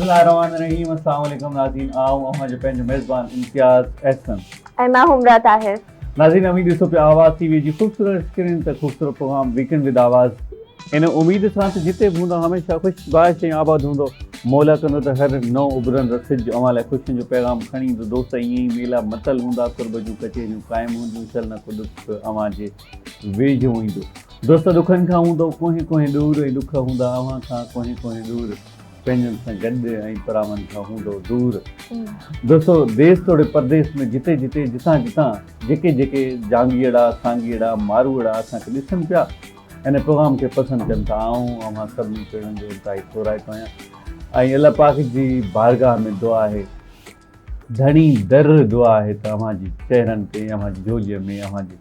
الله الرحمٰن الرحيم السلام عليڪم ناظرين آئون اوهان جو پنهنجو ميزبان امتياز احسن ۽ مان حمرا طاهر. ناظرين اوهين ڏسو پيا آواز ٽي وي جي خوبصورت اسڪرين تي خوبصورت پروگرام ويڪنڊ ود آواز ان اميد سان ته جتي به هوندا هميشه خوش باش ۽ آباد هوندو مولا ڪندو ته هر نئون اڀرندڙ سج اوهان لاء خوشين جو پيغام کڻي ايندو دوست ائين ئي ميلا متل هوندا قرب جون ڪچهريون قائم هونديون شل نه ڪو ڏک اوهان جي ويجهو ايندو دوست ڏکن کان هوندو ڪوهين ڪوهين ڏور ۽ ڏک هوندا اوهان کان ڪوهين ڪوهين ڏور پنهنجن سان گڏ ۽ پراون کان هوندو دور دوستو ديس توڙي پرديس ۾ جتي جتي جتان جتان جيڪي جيڪي جانگيئڙا سانگيئڙا ماروئڙا اسان کي ڏسن پيا ان پروگرام کي پسند ڪن ٿا آئون اوهان سڀني پيڙن جو انتهائي ٿورائتو آهيان ۽ الله پاڪ جي بارگاهه ۾ دعا آهي ڌڻي در دعا آهي ته اوهان جي چهرن تي، اوهان جي جهوليء ۾، اوهان جي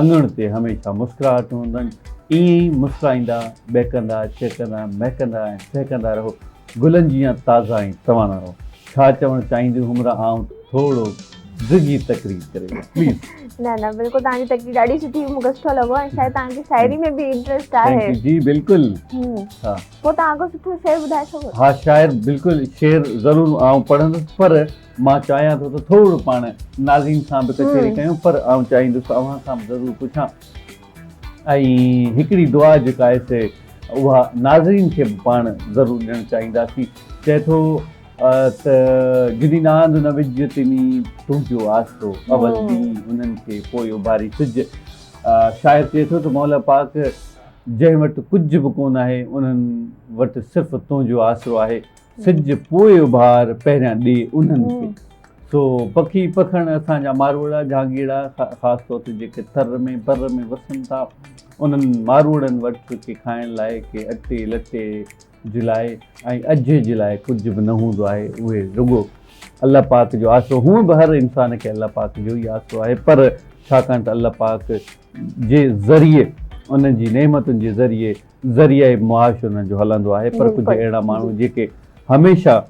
اڱڻ تي هميشه مسڪراهٽون هوندن. ائين ئي مسڪرائيندا، ٻهڪندا، چهڪندا، مهڪندا ۽ سهڪندا رهو. گلن جيان تازا ۽ توانا رهو. ڇا چوڻ چاهينديون همراهه آئون ٿورو ڊگهي تقرير ڪري ويس. پليز. نه نه بلڪل توهان جي تقرير ڏاڍي سٺي مون کي سٺو لڳو ۽ شايد توهان کي شاعري ۾ به انٽريسٽ آهي. Thank you جي بلڪل ها. پوء توهان ڪو سٺو شعر ٻڌائي سگهو ٿا؟ ها شاعر بلڪل شعر ضرور آئون پڙهندس پر مان چاهيان ٿو ته ٿورو پاڻ ناظرين سان به ڪچهري ڪيون پر آئون چاهيندس ته اوهان کان به ضرور پڇان ۽ هڪڙي دعا جيڪا آهي سي اها ناظرين کي به پاڻ ضرور ڏيڻ چاهينداسين چئي ٿو ته جني ناند نه وجهه تني تنهنجو آسرو اول ڏينهن انهن کي پوء اڀاري سج شاعر چئي ٿو ته مولا پاڪ جنهن وٽ ڪجهه به ڪونه آهي، انهن وٽ صرف تنهنجو آسرو آهي. سج پوء اڀار، پهريان ڏي انهن کي. سو پکي پکڻ اسان جا ماروئڙا، جهانگيئڙا، خاص طور تي جيڪي ٿر ۾ بر ۾ وسن ٿا، انهن ماروئڙن وٽ ڪي کائڻ لاء، ڪي اٽي لٽي جي لاء ۽ اجهي جي لاء ڪجهه به نه هوندو آهي. اهي رڳو الله پاڪ جو آسرو، هونء به هر انسان کي الله پاڪ جو ئي آسرو آهي، پر ڇاڪاڻ ته الله پاڪ جي ذريعي انهن جي نعمتن جي ذريعي ذريعه معاش انهن جو هلندو آهي پر ڪجهه اهڙا ماڻهو جيڪي هميشه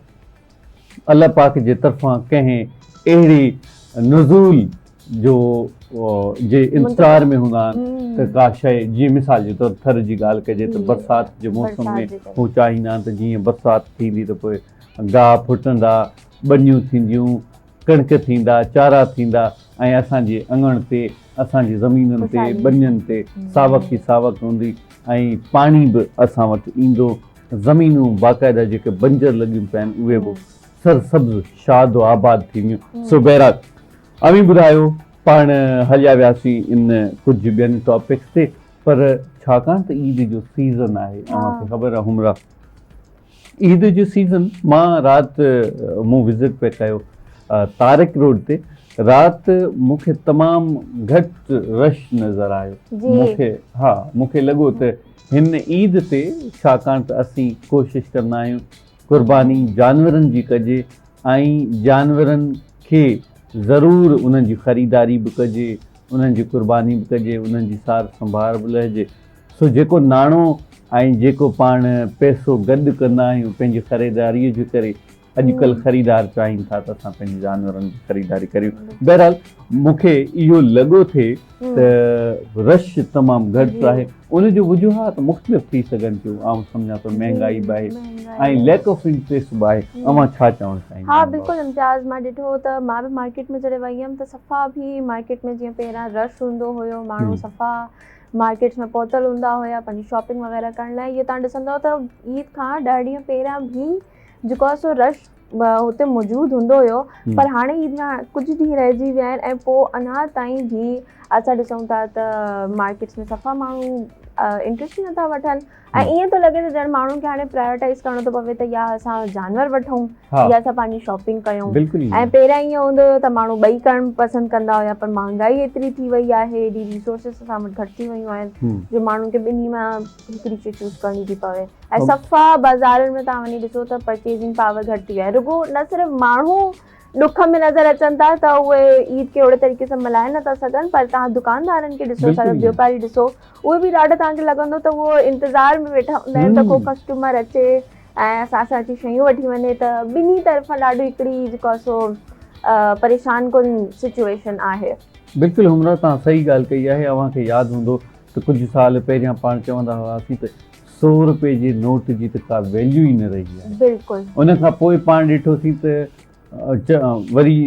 الله پاڪ جي طرفان ڪنهن اهڙي نزول جو جي انتظار ۾ هوندا آهن ته ڪا شيء جيئن مثال جي طور ٿر جي ڳالهه ڪجي ته برسات جي موسم ۾ هو چاهيندا آهن ته جيئن برسات ٿيندي ته پوء گاهه ڦٽندا ٻنيون ٿينديون ڪڻڪ ٿيندا، چارا ٿيندا ۽ اسان جي اڱڻ تي، اسان جي زمينن تي، ٻنين تي ساوڪ ئي ساوڪ هوندي ۽ پاڻي به اسان وٽ ايندو. زمينون باقاعده جيڪي بنجر لڳيون پيون آهن اهي به سرسبز، شاد و آباد ٿينديون. سو بهرحال اوهين ٻڌايو، پاڻ هليا وياسين ان ڪجهه ٻين ٽاپڪس تي پر ڇاڪاڻ ته عيد جو سيزن آهي، اوهان کي خبر آهي همراهه عيد جو سيزن مان رات مون وزٽ پئي ڪيو طارق روڊ تي رات مون کي تمام گهٽ رش نظر آيو مون کي ها مون کي لڳو ته هن عيد تي ڇاڪاڻ ته اسين ڪوشش ڪندا آهيون قرباني جانورن جي ڪجي ۽ جانورن کي ضرور انهن جي خريداري به ڪجي انهن جي قرباني به ڪجي انهن جي سار سنڀار به لهجي سو جيڪو ناڻو ۽ جيڪو پاڻ پئسو گڏ ڪندا آهيون پنهنجي خريداريء جي ڪري اڄڪلهه خريدار چاهين ٿا ته اسان پنهنجي جانورن جي خريداري ڪريون. بهرحال مون کي اهو لڳو ٿي ته رش تمام گهٽ آهي. ان جو وجوهات مختلف ٿي سگهن ٿيون. آئون سمجهان ٿو مهنگائي به آهي ۽ ليڪ آف انٽريسٽ به آهي. اوهان ڇا چوڻ چاهيندا ها بلڪل امتياز مان ڏٺو ته مان به مارڪيٽ ۾ جڏهن وئي هيم ته صفا به مارڪيٽ ۾ جيئن پهريان رش هوندو هيو ماڻهو صفا مارڪيٽس ۾ پهتل هوندا هيا پنهنجي شاپنگ وغيره ڪرڻ لاء اهو تان ڏسندو ته عيد کان ڏهه ڏينهن پهريان به جيڪو آهي سو رش هتي موجود هوندو هيو پر هاڻي عيد ۾ ڪجهه ڏينهن رهجي ويا آهن ۽ پوء اڃا تائين به اسان ڏسون ٿا ته مارڪيٽس ۾ صفا ماڻهو انٽرسٽ ئي نٿا وٺن ۽ ائين ٿو لڳي ته ڄڻ ماڻهن کي هاڻي پرائرٽائز ڪرڻو ٿو پوي ته يا اسان جانور وٺون يا اسان پنهنجي شاپنگ ڪيون ۽ پهريان ائين هوندو هيو ته ماڻهو ٻئي ڪرڻ پسند ڪندا هيا پر مهانگائي ايتري ٿي وئي آهي ايڏي ريسورسز اسان وٽ گهٽ ٿي ويون آهن جو ماڻهن کي ٻنهي مان هڪڙي شي چوز ڪرڻي ٿي پوي ۽ صفا بازارن ۾ توهان وڃي ڏسو ته پرچيزنگ پاور گهٽ ٿي وئي آهي رڳو نه صرف ماڻهو ڏک ۾ نظر اچن ٿا ته اهي عيد کي اهڙي طريقي سان ملهائي نٿا سگهن پر توهان دڪاندارن کي ڏسو سڄو واپاري ڏسو اهي به ڏاڍا توهان کي لڳندو ته اهو انتظار ۾ ويٺا هوندا آهن ته ڪو ڪسٽمر اچي ۽ اسان سان اچي شيون وٺي وڃي ته ٻنهي طرفان ڏاڍو هڪڙي جيڪو آهي سو پريشان ڪن سچويشن آهي. بلڪل همرا توهان صحيح ڳالهه ڪئي آهي اوهان کي ياد هوندو ته ڪجهه سال پهريان پاڻ چوندا هئاسين ته. سو رپئي جي نوٽ جي ته ڪا ويليو ئي نه رهي آهي. بلڪل. ان کان پوء پاڻ ڏٺوسين ته وري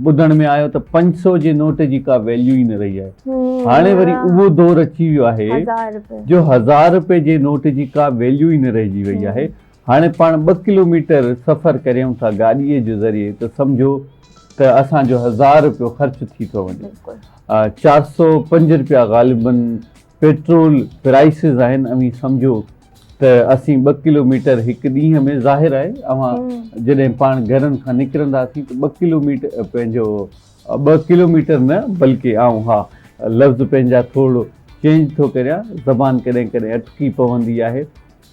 ٻڌڻ ۾ آيو ته 500 جي نوٽ جي ڪا ويليو ئي نه رهي آهي. هاڻي وري اهو دور اچي ويو آهي جو هزار رپئي جي نوٽ جي ڪا ويليو ئي نه رهجي وئي آهي. هاڻي پاڻ 2 ڪلوميٽر سفر ڪريون ٿا گاڏيء جي ذريعي ته سمجهو ته اسان جو هزار رپيو خرچ ٿي ٿو وڃي. 405 رپيا غالباً پيٽرول پرائسز آهن اوهين سمجهو ته اسين 2 ڪلوميٽر هڪ ڏينهن ۾ ظاهر آهي اوهان جڏهن پاڻ گهرن کان نڪرنداسين ته 2 ڪلوميٽر پنهنجو 2 ڪلوميٽر نه بلڪه آئون ها لفظ پنهنجا ٿورڙو چينج ٿو ڪريان زبان ڪڏهن ڪڏهن اٽڪي پوندي آهي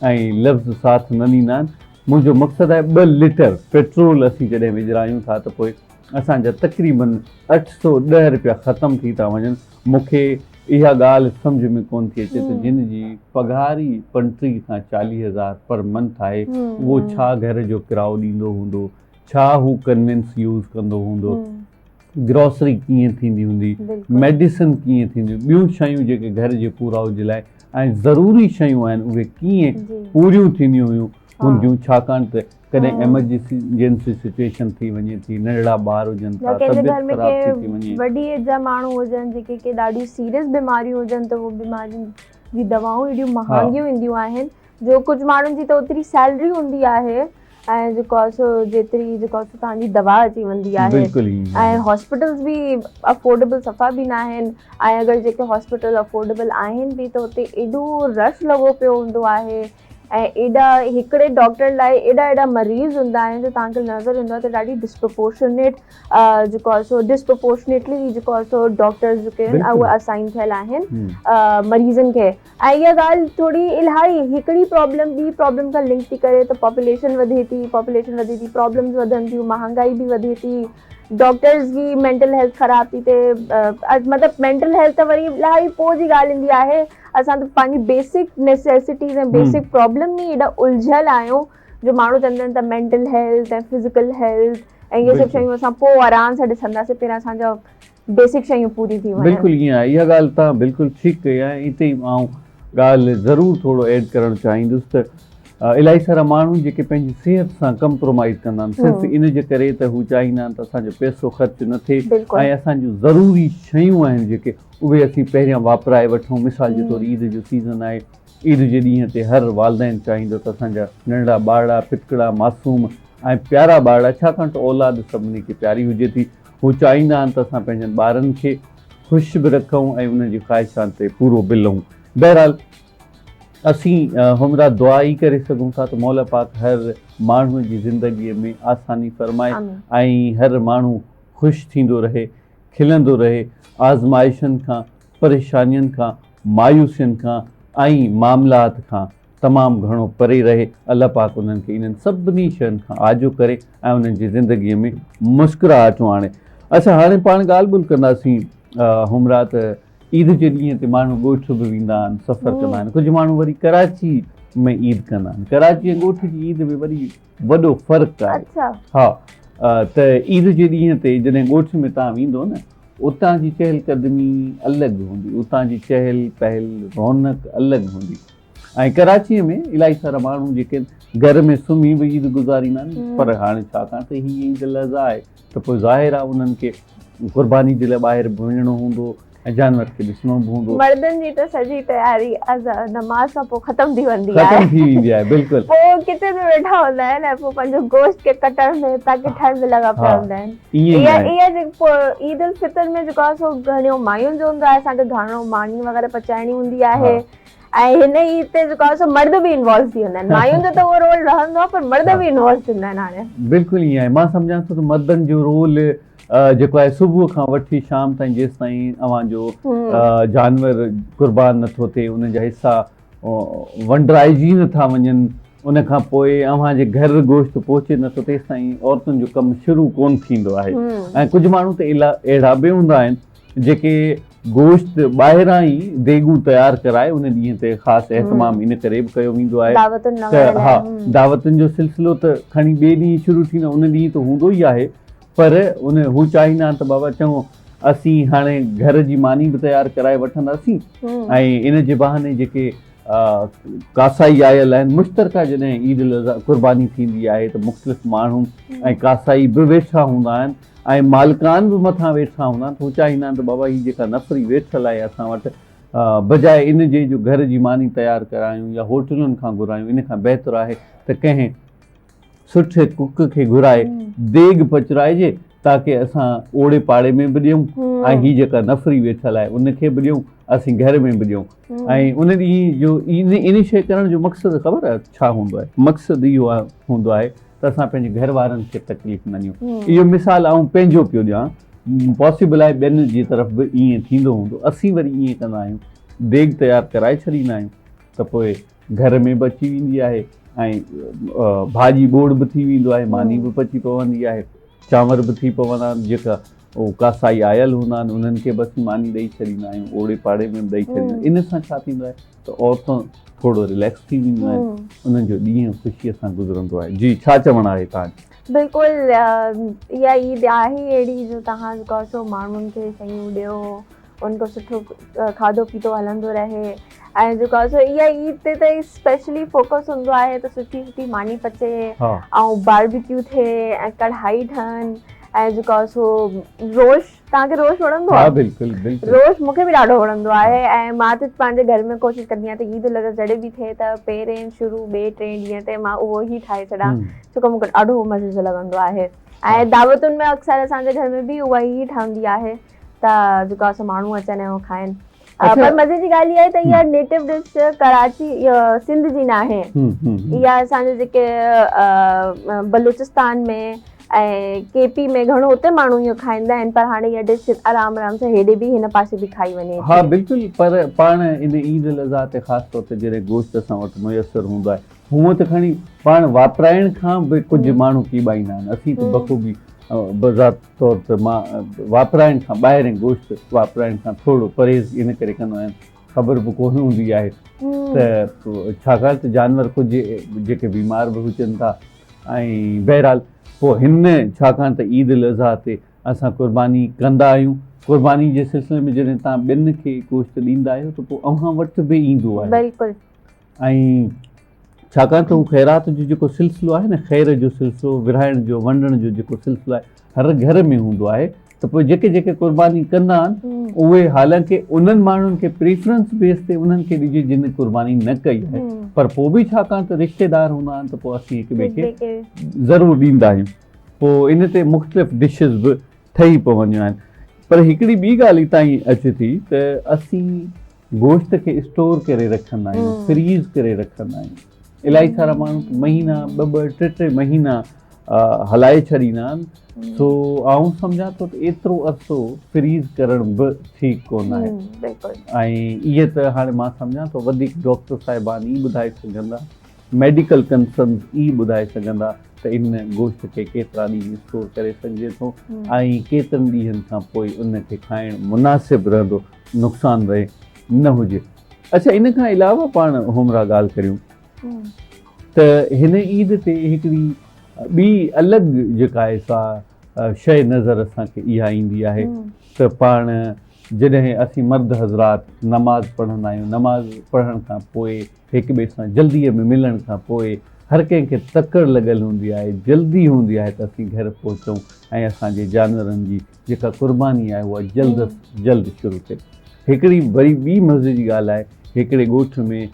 ۽ لفظ ساٿ نه ڏيندا آهن منهنجو مقصد آهي 2 ليٽر پيٽرول اسين جڏهن وجهرايون ٿا ته پوء اسان جا تقريبن 810 رپيا ختم ٿي ٿا وڃن مون کي اها ڳالهه سمجهه ۾ ڪونه ٿي اچي ته جن جي پگهار ئي 35 کان 40 هزار پر منٿ آهي اهو ڇا گهر جو ڪرايو ڏيندو هوندو، ڇا هو ڪنوينس يوز ڪندو هوندو، گروسري ڪيئن ٿيندي هوندي، ميڊيسن ڪيئن ٿيندي، ٻيون شيون جيڪي گهر جي پورائو جي لاء ۽ ضروري شيون آهن اهي ڪيئن پوريون ٿينديون هيون هونديون ڇاڪاڻ ته ڪڏهن ايمرجنسي سچوئيشن ٿي وڃي ٿي، ننڍڙا ٻار هجن ٿا، طبيعت خراب ٿي ٿي وڃي. وڏي ايج جا ماڻهو هجن جيڪي ڪي ڏاڍيون سيريس بيماريون هجن ته اهي بيمارين جي دوائون ايڏيون مهانگيون اينديون آهن جو ڪجهه ماڻهن جي ته اوتري سيلري هوندي آهي ۽ جيڪو آهي سو جيتري جيڪو آهي سو توهان جي دوا اچي ويندي آهي ۽ هاسپيٽلز به افورڊيبل صفا به ناهن ۽ اگر جيڪي هاسپيٽل افورڊيبل آهن به ته اتي ايڏو رش لڳو پيو هوندو آهي ۽ ايڏا هڪڙي ڊاڪٽر لاء ايڏا ايڏا مريض هوندا آهن جو توهان کي نظر ايندو آهي ته ڏاڍي ڊسپرپورشنيٽ جيڪو آهي سو ڊسپرپورشنيٽلي جيڪو آهي سو ڊاڪٽرز جيڪي آهن اهي اسائن ٿيل آهن مريضن کي ۽ اها ڳالهه ٿوري الاهي هڪڙي پرابلم ٻي پرابلم سان لنڪ ٿي ڪري ته پاپوليشن وڌي ٿي پاپوليشن وڌي ٿي پرابلمز وڌن ٿيون مهانگائي به وڌي ٿي ڊاڪٽرز جي مينٽل هيلٿ خراب ٿي ٿئي مطلب مينٽل هيلٿ ته وري الاهي پوء جي ڳالهه ايندي آهي اسان ته پنهنجي بيسڪ نيسيسٽيز ۽ بيسڪ پرابلم ۾ ايڏا الجهيل آهيون جو ماڻهو چوندا آهن ته مينٽل هيلٿ ۽ فزيڪل هيلٿ ۽ اهي سڀ شيون اسان پوء آرام سان ڏسنداسين پهريان اسان جا بيسڪ شيون پوريون ٿي وڃن. بلڪل ائين آهي اها ڳالهه توهان بلڪل ٺيڪ ڪئي آهي اتي ئي آئون ڳالهه ضرور ٿورو ايڊ ڪرڻ چاهيندس ته الاهي سارا ماڻهو جيڪي پنهنجي صحت سان ڪمپرومائز ڪندا آهن صرف ان جي ڪري ته هو چاهيندا آهن ته اسان جو پئسو خرچ نه ٿئي ۽ اسان جون ضروري شيون آهن جيڪي اهي اسين پهريان واپرائي وٺون مثال جي طور عيد جو سيزن آهي عيد جي ڏينهن تي هر والدين چاهيندو ته اسان جا ننڍڙا ٻارڙا پتڪڙا معصوم ۽ پيارا ٻارڙا ڇاڪاڻ ته اولاد سڀني کي پياري هجي ٿي هو چاهيندا آهن ته اسان پنهنجن ٻارن کي خوش به رکون ۽ انهن جي خواهشان تي پورو به لهون. بهرحال اسين همراهه دعا ئي ڪري سگهون ٿا ته مولا پاڪ هر ماڻهو جي زندگيء ۾ آساني فرمائي ۽ هر ماڻهو خوش ٿيندو رهي، کلندو رهي، آزمائشن کان، پريشانين کان، مايوسين کان ۽ معاملات کان تمام گهڻو پري رهي، الله پاڪ انهن کي انهن سڀني شين کان آجو ڪري ۽ انهن جي زندگيء ۾ مسڪراهٽون آڻي. اڇا هاڻي پاڻ ڳالهه ٻولهه ڪنداسين همراهه ته عيد جي ڏينهن تي ماڻهو ڳوٺ به ويندا آهن، سفر ڪندا آهن، ڪجهه ماڻهو وري ڪراچي ۾ عيد ڪندا آهن، ڪراچي ۽ ڳوٺ جي عيد ۾ وري وڏو فرق آهي. ها ته عيد جي ڏينهن تي جڏهن ڳوٺ ۾ توهان ويندو نه اتان جي چهل قدمي الڳ هوندي، اتان جي چهل پهل رونق الڳ هوندي ۽ ڪراچيء ۾ الاهي سارا ماڻهو جيڪي گهر ۾ سمهي به عيد گذاريندا آهن پر هاڻي ڇاڪاڻ ته هي عيد الاضحيٰ آهي ته پوء ظاهر آهي انهن کي قرباني جي لاء ٻاهر به وڃڻو هوندو ۽ جانور کي ڏسڻو به هوندو. مردن جي ته سڄي تياري نماز کان پوء ختم ٿي ويندي آهي. ختم ٿي ويندي آهي بلڪل. پوء ڪچن ۾ ويٺا هوندا آهن ۽ پوء پنهنجو گوشت کي ڪٽڻ ۾ پيڪيٽ ٺاهڻ ۾ لڳا پيا هوندا آهن. ائين ئي آهي. اها جيڪو عيد الفطر ۾ جيڪو آهي سو گهڻو ماين جو هوندو آهي اسان کي گهڻو ماني وغيره پچائڻي هوندي آهي ۽ هن عيد تي جيڪو آهي سو مرد به انوالو ٿي ويندا آهن ماين جو ته اهو رول رهندو آهي پر مرد به انوالو ٿيندا آهن هاڻي. بلڪل ائين آهي مان سمجهان ٿو ته مردن جو رول جيڪو آهي صبح کان وٺي شام تائين جيستائين اوهان جو جانور قربان نٿو ٿئي انهن جا حصا ونڊرائجي نٿا وڃن ان کان پوء اوهان جي گهر گوشت پهچي نٿو تيستائين عورتن جو ڪم شروع ڪونه ٿيندو آهي ۽ ڪجهه ماڻهو ته اهڙا به هوندا آهن جيڪي گوشت ٻاهران ئي ديڳون تيار ڪرائي ان ڏينهن تي خاص اهتمام ان ڪري به ڪيو ويندو آهي ته ها دعوتن جو سلسلو ته کڻي ٻئي ڏينهن شروع ٿيندو ان ڏينهن ته هوندو ئي آهي پر ان هو چاهيندا آهن ته بابا چڱو اسين هاڻي گهر جي ماني به تيار ڪرائي وٺنداسين ۽ ان جي بهاني جيڪي ڪاسائي آيل آهن مشترڪه جڏهن عيد الاضحيٰ قرباني ٿيندي آهي ته مختلف ماڻهو ۽ ڪاسائي به ويٺا هوندا آهن ۽ مالڪان به مٿان ويٺا هوندا آهن ته هو چاهيندا آهن ته بابا هي جيڪا نفري ويٺل آهي اسان وٽ بجاء ان جي جو گهر جي ماني تيار ڪرايون يا هوٽلن کان گهرايون ان کان بهتر آهي ته ڪنهن سٺي ڪڪ کي گهرائي ديڳ پچرائجي تاڪه اسان اوڙي پاڙي ۾ به ڏيون ۽ هي جيڪا نفري ويٺل آهي ان کي به ڏيون اسين گهر ۾ به ڏيون ۽ ان ڏينهن جو ان شيء ڪرڻ جو مقصد خبر آهي ڇا هوندو آهي مقصد اهو هوندو آهي ته اسان پنهنجي گهر وارن کي تڪليف نه ڏيون اهو مثال آئون پنهنجو پيو ڏيان پاسيبل آهي ٻين جي طرف به ائين ٿيندو هوندو اسين وري ائين ڪندا آهيون ديڳ تيار ڪرائي ڇڏيندا آهيون ته پوء گهر ۾ به اچي ويندي آهي ۽ ڀاڄي ٻوڙ به ٿي ويندو آهي ماني به پچي پوندي آهي چانور به ٿي پوندا آهن جيڪا اهو ڪاسائي آيل هوندا آهن انهن کي به اسين ماني ڏئي ڇڏيندا آهيون اوڙي پاڙي ۾ به ڏئي ڇڏيندا آهيون ان سان ڇا ٿيندو آهي ته عورتون ٿورو رليڪس ٿي وينديون آهن انهن جو ڏينهن خوشيء سان گذرندو آهي جي ڇا چوڻ آهي توهان جو؟ بلڪل اها عيد آهي اهڙي جو توهان جيڪو آهي سو ماڻهن کي شيون ڏيو ان کان سٺو کاڌو پيتو هلندو رهي ۽ جيڪو آهي سو اها عيد تي ته اسپيشلي فوڪس هوندو آهي ته سٺي سٺي ماني پچي ۽ باربيڪيو ٿئي ۽ ڪڙهائي ٺهن ۽ جيڪو آهي سو روش توهان کي روش وڻندو آهي؟ ها بلڪل بلڪل روش مون کي به ڏاڍو وڻندو آهي ۽ مان ته پنهنجي گهر ۾ ڪوشش ڪندي آهيان ته عيد الاضحيٰ جڏهن به ٿئي ته پهرين شروع ٻئي ٽئين ڏينهن تي مان اهو ئي ٺاهي ڇڏان ڇو ڪه مون کي ڏاڍو مزي جو لڳندو آهي ۽ دعوتن ۾ اڪثر اسان جي گهر ۾ به اها ئي ٺهندي آهي ته جيڪو آهي سو ماڻهو اچن ۽ اهو کائن پر مزي جي ڳالهه اها آهي ته اها نيٽو ڊش ڪراچي سنڌ جي ناهي اها اسان جي جيڪي بلوچستان ۾ ۽ ڪي پي ۾ گهڻو اتي ماڻهو اهو کائيندا آهن پر هاڻي اها ڊش آرام آرام سان هيڏي به هن پاسي به کائي وڃي ها بلڪل پر پاڻ ان عيد الاضحيٰ تي خاص طور تي جڏهن گوشت اسان وٽ ميسر هوندو آهي هونء ته کڻي پاڻ واپرائڻ کان به ڪجهه ماڻهو ڪيٻائيندا آهن اسين ته بخوبي بذات طور ته مان واپرائڻ کان ٻاهرين گوشت واپرائڻ کان ٿورو پرهيز ان ڪري ڪندو آهيان خبر به ڪونه هوندي آهي ته ڇاڪاڻ ته جانور ڪجهه جيڪي بيمار به هجن ٿا ۽ بهرحال پوء هن ڇاڪاڻ ته عيد الاضحيٰ تي اسان قرباني ڪندا آهيون قرباني جي سلسلي ۾ جڏهن توهان ٻين کي گوشت ڏيندا آهيو ته پوء اوهان وٽ به ايندو آهي بلڪل ۽ ڇاڪاڻ ته هو خيرات جو جيڪو سلسلو آهي نه خير جو سلسلو ورهائڻ جو ونڊڻ جو جيڪو سلسلو آهي هر گهر ۾ هوندو آهي ته پوء جيڪي جيڪي قرباني ڪندا آهن اهي حالانڪه انهن ماڻهن کي پريفرنس بيس تي انهن کي ڏجي جن قرباني نه ڪئي آهي پر پوء به ڇاڪاڻ ته رشتيدار هوندا آهن ته پوء اسين هڪ ٻئي کي ضرور ڏيندا آهيون پوء ان تي مختلف ڊشز به ٺهي پونديون آهن پر هڪڙي ٻي ڳالهه هتان ئي اچي ٿي ته اسين گوشت کي اسٽور ڪري رکندا آهيون فريز ڪري رکندا آهيون الاهي سارا ماڻهو مهينا ٻه ٻه ٽي ٽي مهينا هلائي ڇڏيندا آهن سو آئون سمجهان ٿو ته ايترو عرصو فريز ڪرڻ به ٺيڪ ڪونه آهي ۽ اهي ته هاڻي مان سمجهان ٿو وڌيڪ ڊاڪٽر صاحبان ئي ٻڌائي سگهندا ميڊيڪل ڪنسرنز ئي ٻڌائي سگهندا ته ان گوشت کي ڪيترا ڏينهن اسٽور ڪري سگهجي ٿو ۽ ڪيترن ڏينهن کان پوء ان کي کائڻ مناسب رهندو نقصان ده نه هجي. اڇا ان کان علاوه پاڻ همرا ڳالهه ڪريون ته هن عيد تي هڪڙي ٻي الڳ جيڪا آهي سا شيء نظر اسان کي اها ايندي آهي ته پاڻ جڏهن اسين مرد حضرات نماز پڙهندا آهيون نماز پڙهڻ کان پوء هڪ ٻئي سان جلديء ۾ ملڻ کان پوء هر ڪنهن کي تڪڙ لڳل هوندي آهي جلدي هوندي آهي ته اسين گهر پهچون ۽ اسان جي جانورن جي جيڪا قرباني آهي اها جلد از جلد شروع ٿئي. هڪڙي وري ٻي مزي جي ڳالهه آهي هڪڙي ڳوٺ ۾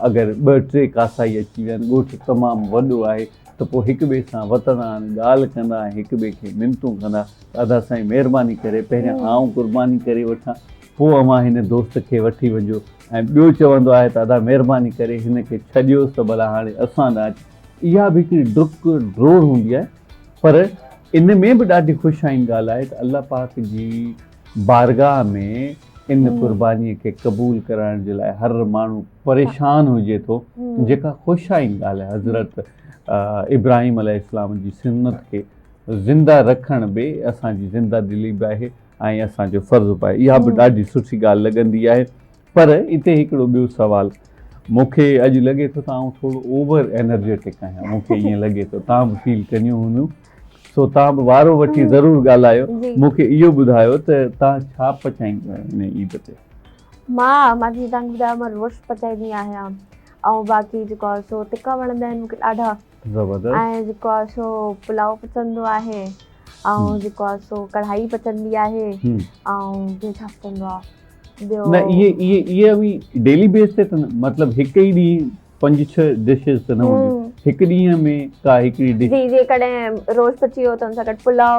اگر ٻه ٽي ڪاسائي اچي ويا آهن ڳوٺ تمام وڏو آهي ته پوء هڪ ٻئي سان وتندا آهن ڳالهه ڪندا ۽ هڪ ٻئي کي منتون ڪندا ته ادا سائين مهرباني ڪري پهريان آئون قرباني ڪري وٺان پوء اوهان هن دوست کي وٺي وڃجو ۽ ٻيو چوندو آهي ته ادا مهرباني ڪري هن کي ڇڏيوس ته ڀلا هاڻي اسان ڏانهن اچ اها به هڪڙي ڊڪ ڊوڙ هوندي آهي پر ان ۾ به ڏاڍي خوش آئين ڳالهه آهي ته الله پاڪ جي بارگاهه ۾ ان قربانيء کي قبول ڪرائڻ جي لاء هر ماڻهو پريشان هجي ٿو جيڪا خوش آئين ڳالهه آهي حضرت ابراهيم عليه السلام جي سنت کي زنده رکڻ به اسان جي زنده دلي به آهي ۽ اسان جو فرض به آهي اها به ڏاڍي سٺي ڳالهه لڳندي آهي پر اتي هڪڙو ٻيو سوال مون کي اڄ لڳي ٿو ته آئون ٿورو اوور انرجيٽڪ آهيان مون کي ائين لڳي ٿو تان به فيل ڪنيون هونديون سو تان به وارو وٺي ضرور ڳالهايو مون کي اهو ٻڌايو ته تان ڇا پچائينديون آهيو ان عيد تي؟ مان مان جيئن توهان کي ٻڌايو مان روسٽ پچائيندي آهيان ۽ باقي جيڪو آهي سو تکا وڻندا آهن مونکي ڏاڍا زبردست ۽ جيڪو آهي سو پلاء پچندو آهي ۽ جيڪو آهي سو ڪڙهائي پچندي آهي ۽ ٻيو ڇا پچندو آهي ٻيو نه اهي اهي اهي اوهين ڊيلي بيس تي ته مطلب هڪ ئي ڏينهن پنج ڇهه ڊشز ته نه هونديون هڪ ڏينهن ۾ ڪا هڪڙي ڊش جي جي ڪڏهن روسٽ پچي ويو ته ان سان گڏ پلاء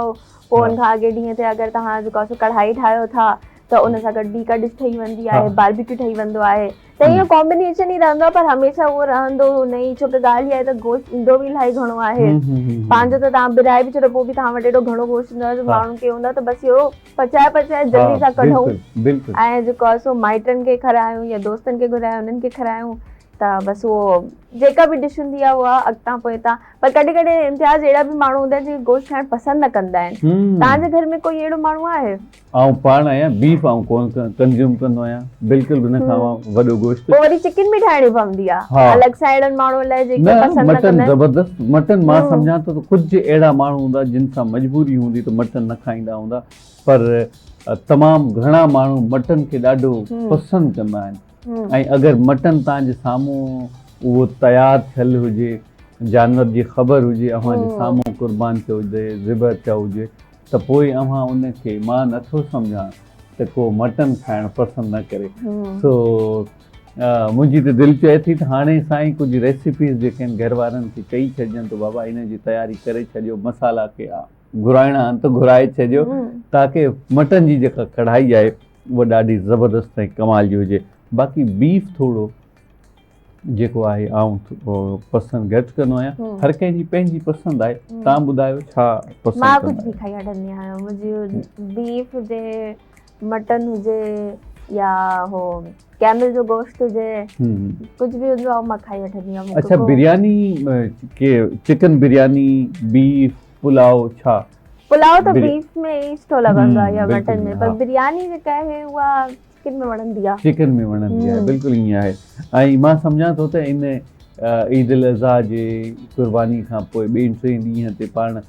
پوء ان کان اڳي ڏينهن تي اگر توهان جيڪو آهي سو ڪڙهائي ٺاهيو ٿا ته ان سان گڏ ٻي ڪا ڊش ٺهي ويندي آهي باربيڪيو ٺهي ويندو آهي ته اهو ڪامبينيشن ئي رهندو آهي پر هميشه اهو رهندو نه ئي ڇو ته ڳالهه اها آهي ته گوشت ايندو به الاهي گهڻو آهي پنهنجو ته توهان ورهائي به ڇڏو پوء به توهان وٽ ايڏو گهڻو گوشت هوندو آهي جو ماڻهن کي هوندو آهي ته بس اهو پچائي پچائي جلدي سان ڪڍون ۽ جيڪو آهي سو مائٽن کي کارايون يا دوستن کي گهرايون انهن کي کارايون ته بس اهو جيڪا به ڊش هوندي آهي اها اڳتان پوئتان پر ڪڏهن ڪڏهن امتياز اهڙا به ماڻهو هوندا آهن جيڪي گوشت کائڻ پسند نه ڪندا آهن توهان جي گهر ۾ ڪوئي اهڙو ماڻهو آهي؟ آئون پاڻ آهيان بيف آئون ڪون ڪنزيوم ڪندو آهيان بلڪل به نه کاوان وڏو گوشت. پوء وري چڪن به ٺاهڻي پوندي آ الڳ سان اهڙن ماڻهن لاء جيڪي پسند نه ڪندا آهن. مٽن زبردست مٽن مان سمجهان ٿو ته ڪجهه اهڙا ماڻهو هوندا جن سان مجبوري هوندي ته مٽن نه کائيندا هوندا پر تمام گهڻا ماڻهو مٽن کي ڏاڍو پسند ڪندا آهن ۽ اگر مٽن توهان جي سامهون اهو تيار ٿيل هجي جانور جي خبر هجي اوهان جي سامهون قربان ٿيو هجي ذبح ٿيو هجي ته پوء اوهان ان کي مان نه ٿو سمجهان ته ڪو مٽن کائڻ پسند نه ڪري. سو منهنجي ته دل چئي ٿي ته هاڻي سائين ڪجهه ريسيپيز جيڪي آهن گهر وارن کي چئي ڇڏجن ته بابا ان جي تياري ڪري ڇڏيو مصالحا ڪي گهرائڻا آهن ته گهرائي ڇڏيو تاڪه مٽن جي جيڪا ڪڙهائي آهي اها ڏاڍي زبردست ۽ ڪمال جي هجي باقي بيف ٿورو جيڪو آهي آئون پسند گهٽ ڪندو آهيان هر ڪنهن جي پنهنجي پسند آهي تان ٻڌايو ڇا پسند مان ڪجهه به کائي وٺندي آهيان منهنجي بيف هجي مٽن هجي يا هو ڪيمل جو گوشت هجي ڪجهه به هوندو آهي مان کائي وٺندي آهيان اڇا برياني ڪي چڪن برياني بيف پلاء ڇا پلاء ته بيف ۾ ئي سٺو لڳندو آهي يا مٽن ۾ پر برياني جيڪا آهي اها چڪن ۾ وڻندي آهي. چڪن ۾ وڻندي آهي بلڪل ائين آهي ۽ مان سمجهان ٿو ته ان عيد الاضحيٰ جي قرباني کان پوء ٻئي ٽئين ڏينهن تي پاڻ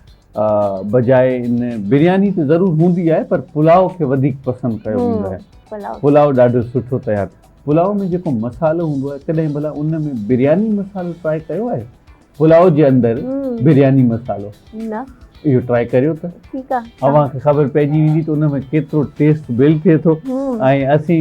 بجاء ان برياني ته ضرور هوندي آهي پر پلاء کي وڌيڪ پسند ڪيو ويندو آهي پلاء ڏاڍو سٺو تيار پلاء ۾ جيڪو مصالحو هوندو آهي ڪڏهن ڀلا ان ۾ برياني مصالحو ٽرائي ڪيو آهي پلاء جي اندر برياني مصالحو نه اهو ٽرائي ڪريو ته ٺيڪ آ اوهان کي خبر پئجي ويندي ته ان ۾ ڪيترو ٽيسٽ بلڊ ٿئي ٿو ۽ اسين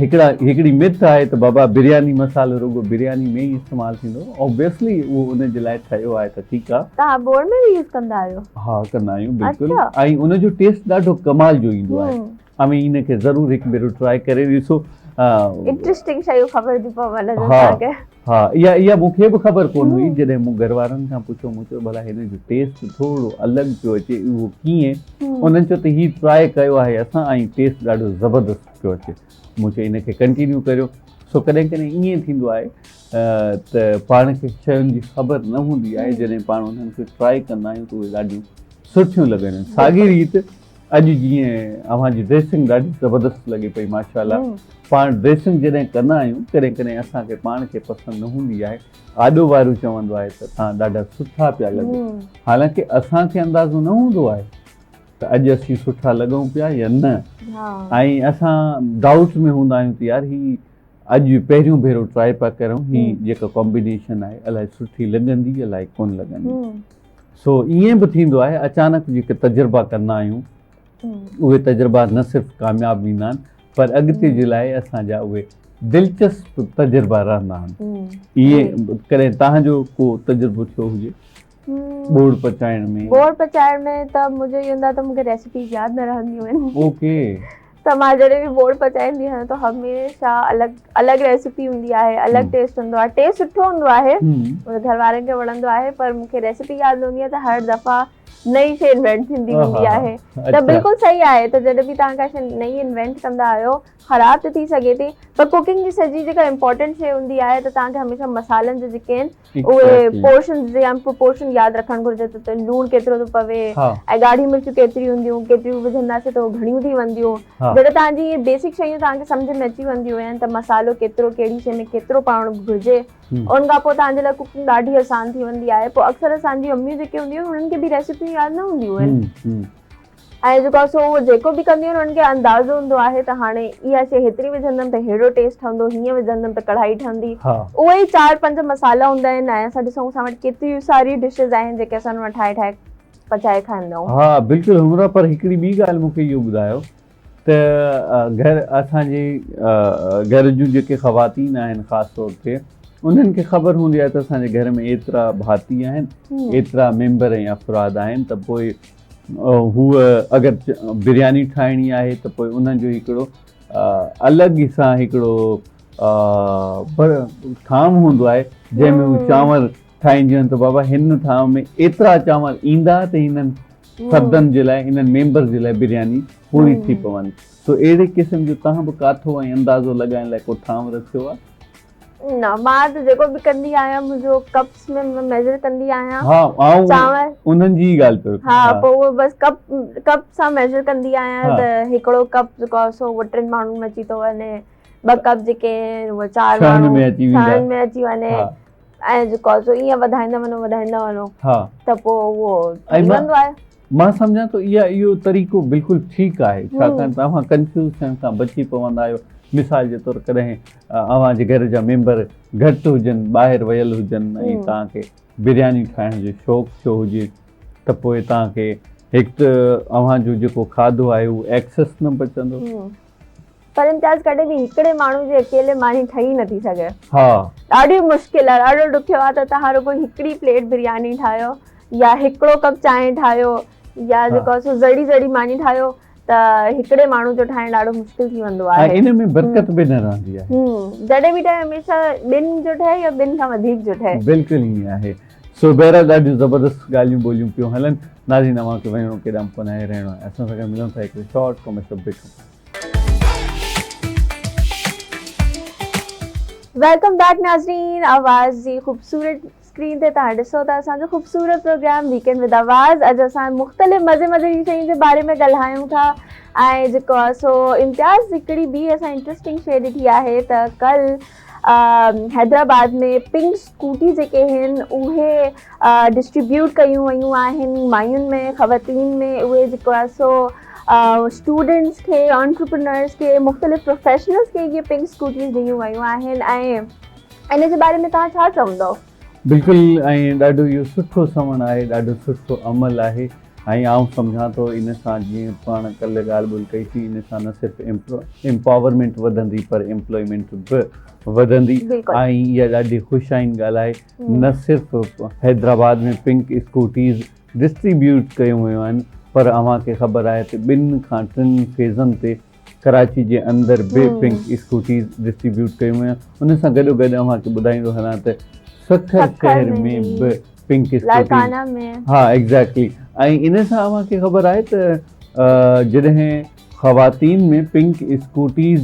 هڪڙا هڪڙي مٿ آهي ته بابا برياني مصالحو رڳو برياني ۾ ئي استعمال ٿيندو اوبويسلي اهو ان جي لاء ٺهيو آهي ته ٺيڪ آ توهان ٻوڙ ۾ به يوز ڪندا آهيو ها ڪندا آهيون بلڪل ۽ ان جو ٽيسٽ ڏاڍو ڪمال جو ايندو آهي اوهين ان کي ضرور هڪ ڀيرو ٽرائي ڪري ڏسو. انٽريسٽنگ شيون خبر ٿي پون اسان کي. ها اها اها مون کي به خبر ڪونه هئي جڏهن مون گهر وارن کان پڇيو مون چيو ڀلا هن جو ٽيسٽ ٿورو الڳ پيو اچي اهو ڪيئن انهن چيو ته هي ٽرائي ڪيو آهي اسان ۽ ٽيسٽ ڏاڍو زبردست پيو اچي مون چيو ان کي ڪنٽينيو ڪريو سو ڪڏهن ڪڏهن ائين ٿيندو آهي ته پاڻ کي شين جي خبر نه هوندي آهي جڏهن پاڻ انهن کي ٽرائي ڪندا آهيون ته اهي ڏاڍيون سٺيون لڳنديون آهن ساڳي ريت اڄ جيئن اوهان جي ڊريسنگ ڏاڍي زبردست لڳي پئي ماشاء الله پاڻ ڊريسنگ جڏهن ڪندا آهيون ڪڏهن ڪڏهن اسان کي پاڻ کي پسند نه هوندي آهي آڏو وارو چوندو آهي ته توهان ڏاڍا سٺا پيا لڳو حالانڪه اسان کي اندازو نه هوندو آهي ته اڄ اسين سٺا لڳون پيا يا نه ۽ اسان ڊائوٽ ۾ هوندا آهيون ته يار هي اڄ پهريون ڀيرو ٽرائي پيا ڪريون هي جيڪا ڪامبينيشن آهي الائي سٺي لڳندي الائي ڪون لڳندي سو ائين به ٿيندو آهي اچانڪ جيڪي تجربا ڪندا آهيون اهي تجربا نه صرف ڪامياب ويندا آهن پر اڳتي جي لاء اسان جا اهي دلچسپ تجربا رهندا آهن ائين ڪڏهن تهان جو ڪو تجربو ٿيو هجي ٻوڙ پچائڻ ۾؟ ٻوڙ پچائڻ ۾ ته منهنجو اهو هوندو آهي ته مون کي ريسيپيز ياد نه رهنديون آهن. اوڪي. ته مان جڏهن به ٻوڙ پچائيندي آهيان ته هميشه الڳ الڳ ريسيپي هوندي آهي الڳ ٽيسٽ هوندو آهي ٽيسٽ سٺو هوندو آهي منهنجي گهر وارن کي وڻندو آهي پر مون کي ريسيپي ياد نه هوندي آهي ته هر دفعا نئين شيء انوينٽ ٿيندي هوندي آهي ته بلڪل صحيح آهي ته جڏهن به توهان ڪا شيء نئين انوينٽ ڪندا آهيو خراب ته ٿي سگهي ٿي پر ڪوڪنگ جي سڄي جيڪا امپورٽنٽ شيء هوندي آهي ته توهان کي هميشه مصالحن جا جيڪي آهن اهي پورشنز يا پروپورشن ياد رکڻ گهرجي ته لوڻ ڪيترو ٿو پوي ۽ ڳاڙهيون مرچون ڪيتريون هونديون ڪيتريون وجهنداسين ته گهڻيون ٿي وينديون جڏهن توهان جي اهي بيسڪ شيون توهان کي سمجهه ۾ اچي وينديون آهن ته مصالحو ڪيترو ڪهڙي شيء ۾ ڪيترو پوڻ گهرجي ان کان پوء توهان جي لاء ڪوڪنگ ڏاڍي آسان ٿي ويندي آهي پوء اڪثر اسان جي اميون جيڪي هونديون آهن انهن کي به ريسيپيون ياد نه هونديون آهن. ۽ جيڪو آهي سو اهو جيڪو به ڪنديون آهن انهن کي اندازو هوندو آهي ته هاڻي اها شيء هيتري وجهندم ته ههڙو ٽيسٽ ٺهندو هيئن وجهندم ته ڪڙهائي ٺهندي اهي ئي چار پنج مصالحا هوندا آهن ۽ اسان ڏسون اسان وٽ ڪيتريون ساريون ڊشز آهن جيڪي اسان ان مان ٺاهي ٺاهي پچائي کائيندا آهيون. ها بلڪل حمرا پر هڪڙي ٻي ڳالهه مون کي اهو ٻڌايو ته گهر اسان جي گهر جون جيڪي خواتين آهن خاص طور تي انهن کي خبر هوندي آهي ته اسان جي گهر ۾ ايترا ڀاتي آهن ايترا ميمبر ۽ افراد آهن ته پوء هوء اگر برياني ٺاهڻي آهي ته پوء انهن جو هڪڙو الڳ سان هڪڙو ٿانو هوندو آهي جنهن ۾ هو چانور ٺاهينديون آهن ته بابا هن ٿانو ۾ ايترا چانور ايندا ته هنن فردن جي لاء انهن ميمبرز جي لاء برياني پوري ٿي پوندي. سو اهڙي قسم جو توهان به ڪاٿو ۽ اندازو لڳائڻ لاء ڪو ٿانو رکيو آهي؟ نه مان ته جيڪو به ڪندي آهيان منهنجو ڪپس ۾ ميجر ڪندي آهيان ها آئون چانور انهن جي ئي ڳالهه پيو ها پوء اهو بس ڪپ ڪپ سان ميجر ڪندي آهيان ته هڪڙو ڪپ جيڪو آهي سو اهو ٽن ماڻهن ۾ اچي ٿو وڃي ٻه ڪپ جيڪي آهن اهي چار ماڻهو ڇهن ۾ اچي وڃي ۽ جيڪو آهي سو ائين وڌائيندا وڃو وڌائيندا وڃو ته پوء اهو ٿي ويندو آهي. مان سمجهان ٿو اها اهو طريقو بلڪل ٺيڪ آهي ڇاڪاڻ ته اوهان ڪنفيوز ٿيڻ کان بچي پوندا آهيو مثال جي طور ڪڏهن اوهان جي گهر جا ميمبر گهٽ هجن ٻاهر ويل هجن ۽ توهان کي برياني ٺاهڻ جو شوق ٿيو هجي ته پوء توهان کي هڪ ته اوهان جو جيڪو کاڌو آهي اهو ايڪسس نه بچندو. پر امتياز ڪڏهن به هڪڙي ماڻهو جي اڪيلي ماني ٺهي نٿي سگهي. ها. ڏاڍي مشڪل آهي ڏاڍو ڏکيو آهي ته توهان رڳو هڪڙي پليٽ برياني ٺاهيو يا هڪڙو ڪپ چانهه ٺاهيو يا جيڪو آهي سو ذري ذري ماني ٺاهيو ته هڪڙي ماڻهو جو ٺاهڻ ڏاڍو مشڪل ٿي ويندو آهي. ۽ ان ۾ برڪت به نه رهندي آهي. جڏهن به ٺاهي هميشه ٻن جو ٺهي يا ٻن کان وڌيڪ جو ٺهي. بلڪل ائين آهي. سو بهرحال ڏاڍيون زبردست ڳالهيون ٻوليون پيون هلن. ناظرين اوهان کي وڃڻو ڪيڏانهن به ڪونه آهي رهڻو آهي اسان سان گڏ ملون ٿا هڪڙي شارٽ ڪمرشل بريڪ کان پوء. Welcome back ناظرين آواز جي خوبصورت اسڪرين تي توهان ڏسو ٿا اسان جو خوبصورت پروگرام ويڪينڊ ود آواز اڄ اسان مختلف مزي مزي جي شين جي باري ۾ ڳالهايون ٿا ۽ جيڪو آهي سو امتياز هڪڙي ٻي اسان انٽرسٽنگ شي ڏٺي آهي ته ڪل حيدرآباد ۾ پنڪ اسڪوٽي جيڪي آهن اهي ڊسٽريبيوٽ ڪيون ويون آهن ماين ۾ خواتين ۾ اهي جيڪو آهي سو اسٽوڊنٽس کي آنٽرپرينرز کي مختلف پروفيشنلز کي اهي پنڪ اسڪوٽيز ڏنيون ويون آهن ۽ ان جي باري ۾ توهان ڇا چوندو؟ بلڪل ۽ ڏاڍو اهو سٺو سوڻ آهي ڏاڍو سٺو عمل آهي ۽ آئون سمجهان ٿو ان سان جيئن پاڻ ڪلهه ڳالهه ٻولهه ڪئي سين ان سان نه صرف امپاورمينٽ وڌندي پر امپلائمينٽ به وڌندي ۽ اها ڏاڍي خوش آئين ڳالهه آهي نه صرف حيدرآباد ۾ پنڪ اسڪوٽيز ڊسٽريبيوٽ ڪيون ويون آهن پر اوهان کي خبر آهي ته ٻن کان ٽن فيزن تي ڪراچي جي اندر به پنڪ اسڪوٽيز ڊسٽريبيوٽ ڪيون ويون ان سان گڏو گڏ اوهان کي ٻڌائيندو هلان ته سکر شهر ۾ به پنڪ اسڪوٽيز ها ايگزيڪٽلي ۽ ان سان اوهان کي خبر آهي ته جڏهن خواتين ۾ پنڪ اسڪوٽيز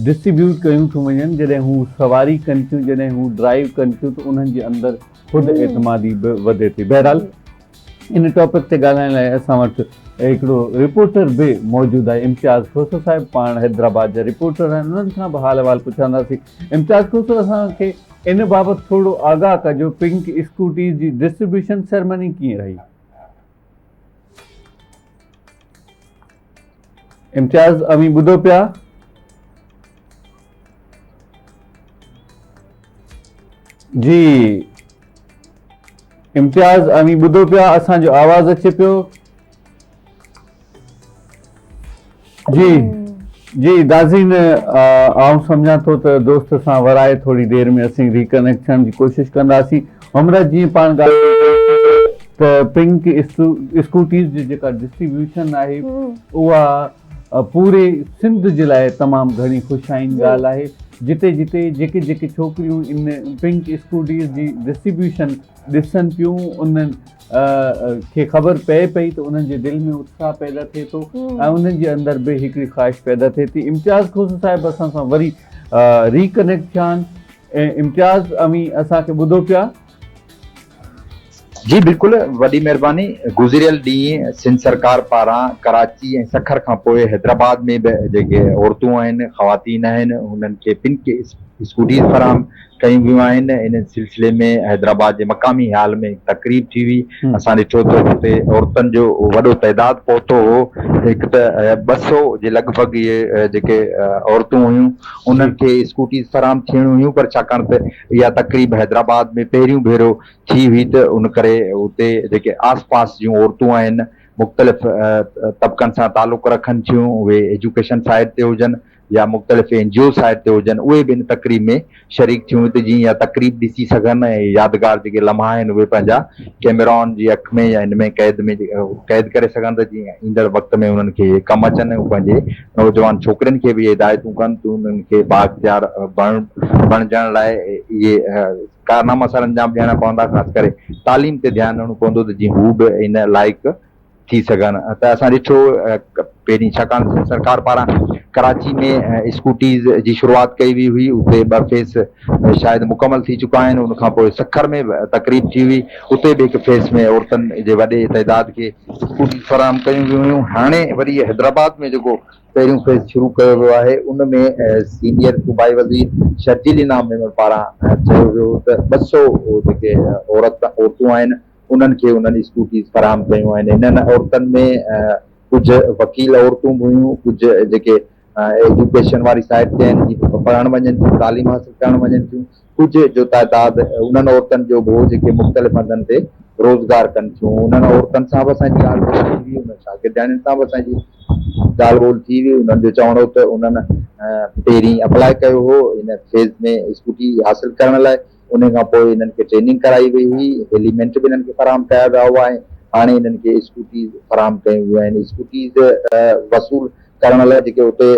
ڊسٽريبيوٽ ڪيون ٿيون وڃن جڏهن هو سواري ڪن ٿيون جڏهن هو ڊرائيو ڪن ٿيون ته انهن جي اندر خود اعتمادي به وڌي ٿي بهرحال ان ٽاپڪ تي ڳالهائڻ لاء اسان وٽ هڪڙو رپورٽر به موجود آهي امتياز کوسو صاحب پاڻ حيدرآباد جا رپورٽر آهن انهن کان به حال احوال پڇنداسين امتياز کوسو اسان کي ان بابت ٿورو آگاهه ڪجو پنڪ اسڪوٽيز جي ڊسٽريبيوشن سيرمني ڪيئن رهي امتياز اوهين ٻڌو پيا جي امتياز اوهين ٻڌو پيا اسان جو آواز اچي پيو جي جي ناظرين آئون سمجهان ٿو ته دوست سان ورائي ٿوري دير ۾ اسين ريڪنيڪٽ ٿيڻ جي ڪوشش ڪنداسين همرا جيئن پاڻ ڳالهه ته پنڪ اسڪوٽيز جي جيڪا ڊسٽريبيوشن آهي اها پوري سنڌ جي لاء تمام گهڻي خوش آئين ڳالهه آهي جتي جتي جيڪي جيڪي ڇوڪريون ان پنڪ اسڪوٽيز جي ڊسٽريبيوشن ڏسن پيون انهن کي خبر پئي پئي ته انهن جي دل ۾ اتساهه پيدا ٿئي ٿو ۽ انهن جي اندر به هڪڙي خواهش پيدا ٿئي ٿي امتياز کوسو صاحب اسان سان وري ري ڪنيڪٽ ٿيا آهن امتياز اوهين اسان کي ٻڌو پيا؟ جي بلڪل وڏي مهرباني گذريل ڏينهن سنڌ سرڪار پاران ڪراچي ۽ سکر کان پوء حيدرآباد ۾ به جيڪي عورتون آهن خواتين آهن انهن کي پنڪ اسڪوٽيز فراهم ڪيون ويون آهن. ان سلسلي ۾ حيدرآباد جي مقامي هال ۾ هڪ تقريب ٿي هئي. اسان ڏٺو ته اتي عورتن جو وڏو تعداد پهتو هو. هڪ ته 200 جي لڳ ڀڳ اهي جيڪي عورتون هيون انهن کي اسڪوٽيز فراهم ٿيڻيون هيون پر ڇاڪاڻ ته اها تقريب حيدرآباد ۾ پهريون ڀيرو ٿي هئي ته ان ڪري اتي جيڪي آس پاس جون عورتون آهن مختلف طبقن سان تعلق رکن ٿيون اهي ايجوڪيشن سائيڊ تي هجن يا مختلف اين جي او سائيڊ تي هجن اهي به ان تقريب ۾ شريڪ ٿيون ته جيئن اها تقريب ڏسي سگهن ۽ يادگار جيڪي لمحا آهن اهي پنهنجا ڪيمرائن جي اک ۾ يا ان ۾ قيد ۾ قيد ڪري سگهن ته جيئن ايندڙ وقت ۾ انهن کي اهي ڪم اچن ۽ پنهنجي نوجوان ڇوڪرين کي به اهي هدايتون ڪن ته انهن کي بااختيار بڻجڻ لاء اهي ڪارناما سر انجام ڏيڻا پوندا خاص ڪري تعليم تي ڌيان ڏيڻو پوندو ته جيئن هو به ان لائق ٿي سگهن ته اسان ڏٺو پهرين ڇاڪاڻ ته سرڪار پاران ڪراچي ۾ اسڪوٽيز جي شروعات ڪئي وئي هئي اتي ٻه فيس شايد مڪمل ٿي چڪا آهن ان کان پوء سکر ۾ به تقريب ٿي هئي اتي به هڪ فيس ۾ عورتن جي وڏي تعداد کي اسڪوٽيز فراهم ڪيون ويون هيون هاڻي وري حيدرآباد ۾ جيڪو پهريون فيز شروع ڪيو ويو آهي ان ۾ سينيئر صوبائي وزير شرجيل انعام ميمڻ پاران چيو ويو ته 200 جيڪي عورت عورتون آهن انهن کي انهن اسڪوٽيز فراهم ڪيون آهن انهن عورتن ۾ ڪجهه وڪيل عورتون به هيون ڪجهه جيڪي ايجوڪيشن واري سائيڊ تي آهن جي پڙهڻ وڃن ٿيون تعليم حاصل ڪرڻ وڃن ٿيون ڪجهه جو تعداد انهن عورتن جو به هو جيڪي مختلف هنڌن تي روزگار ڪن ٿيون انهن عورتن سان به اسان جي ڳالهه ٻولهه ٿي وئي انهن شاگردياڻين سان به اسان جي ڳالهه ٻولهه ٿي وئي انهن جو چوڻ هو ته انهن پهرين اپلاء ڪيو هو ان فيز ۾ اسڪوٽي حاصل ڪرڻ لاء ان کان پوء انهن کي ٽريننگ ڪرائي وئي هئي هيليمينٽ به انهن کي فراهم ڪيا ويا هئا ۽ هاڻي انهن کي اسڪوٽيز فراهم ڪيون ويون آهن اسڪوٽيز وصول ڪرڻ لاء جيڪي اتي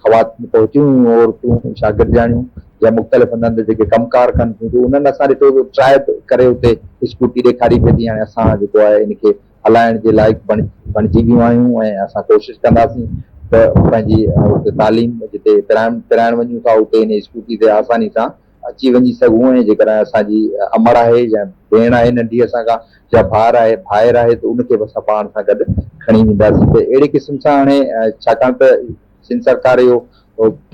خواتين پهتيون هيون عورتون شاگردياڻيون يا مختلف هنڌن تي جيڪي ڪم ڪار ڪن ٿيون ته انهن اسان ڏٺو ته ٽرائي ڪري اتي اسڪوٽي ڏيکاري پئي ٿي هاڻي اسان جيڪو آهي ان کي هلائڻ جي لائق بڻجي ويون آهيون ۽ اسان ڪوشش ڪنداسين ته پنهنجي اتي تعليم جتي پرائڻ وڃون ٿا اتي ان اسڪوٽي تي آساني سان اچي وڃي سگهون ۽ جيڪڏهن اسان جي امڙ آهي يا ڀيڻ آهي ننڍي اسان کان يا ڀار آهي ڀائر آهي ته ان کي به اسان پاڻ سان گڏ کڻي وينداسين ته اهڙي قسم سان هاڻي ڇاڪاڻ ته سنڌ سرڪار اهو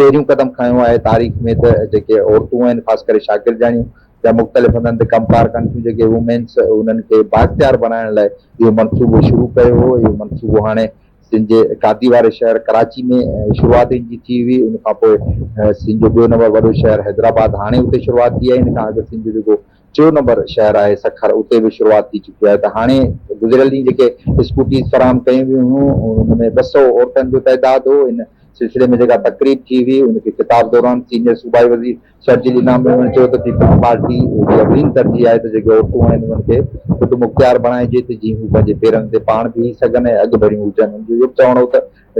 پهريون قدم کنيو آهي تاريخ ۾ ته جيڪي عورتون آهن خاص ڪري شاگردياڻيون يا مختلف هنڌن تي ڪم ڪار ڪن ٿيون جيڪي وومينس انهن کي بااختيار بڻائڻ لاء اهو منصوبو شروع ڪيو هو اهو منصوبو هاڻي سنڌ جي گادي واري شهر ڪراچي ۾ شروعات ان جي ٿي هئي ان کان پوء سنڌ جو ٻيو نمبر وڏو شهر حيدرآباد هاڻي اتي شروعات ٿي آهي ان کان اڳ سنڌ جو جيڪو ٽيون نمبر شهر آهي سکر اتي به شروعات ٿي چڪي آهي ته هاڻي گذريل ڏينهن جيڪي اسڪوٽيز فراهم ڪيون ويون هيون ان ۾ 200 عورتن جو تعداد هو ان سلسلي ۾ جيڪا تقريب ٿي هئي ان کي خطاب دوران سينيئر صوبائي وزير شرجيل انعام ميمڻ چيو ته پيپلز پارٽي جي اولين ترجيح آهي ته جيڪي عورتون آهن انهن کي خودمختيار بڻائجي ته جيئن هو پنهنجي پيرن تي پاڻ بيهي سگهن ۽ اڳڀريون هجن. هن جو اهو به چوڻ هو ته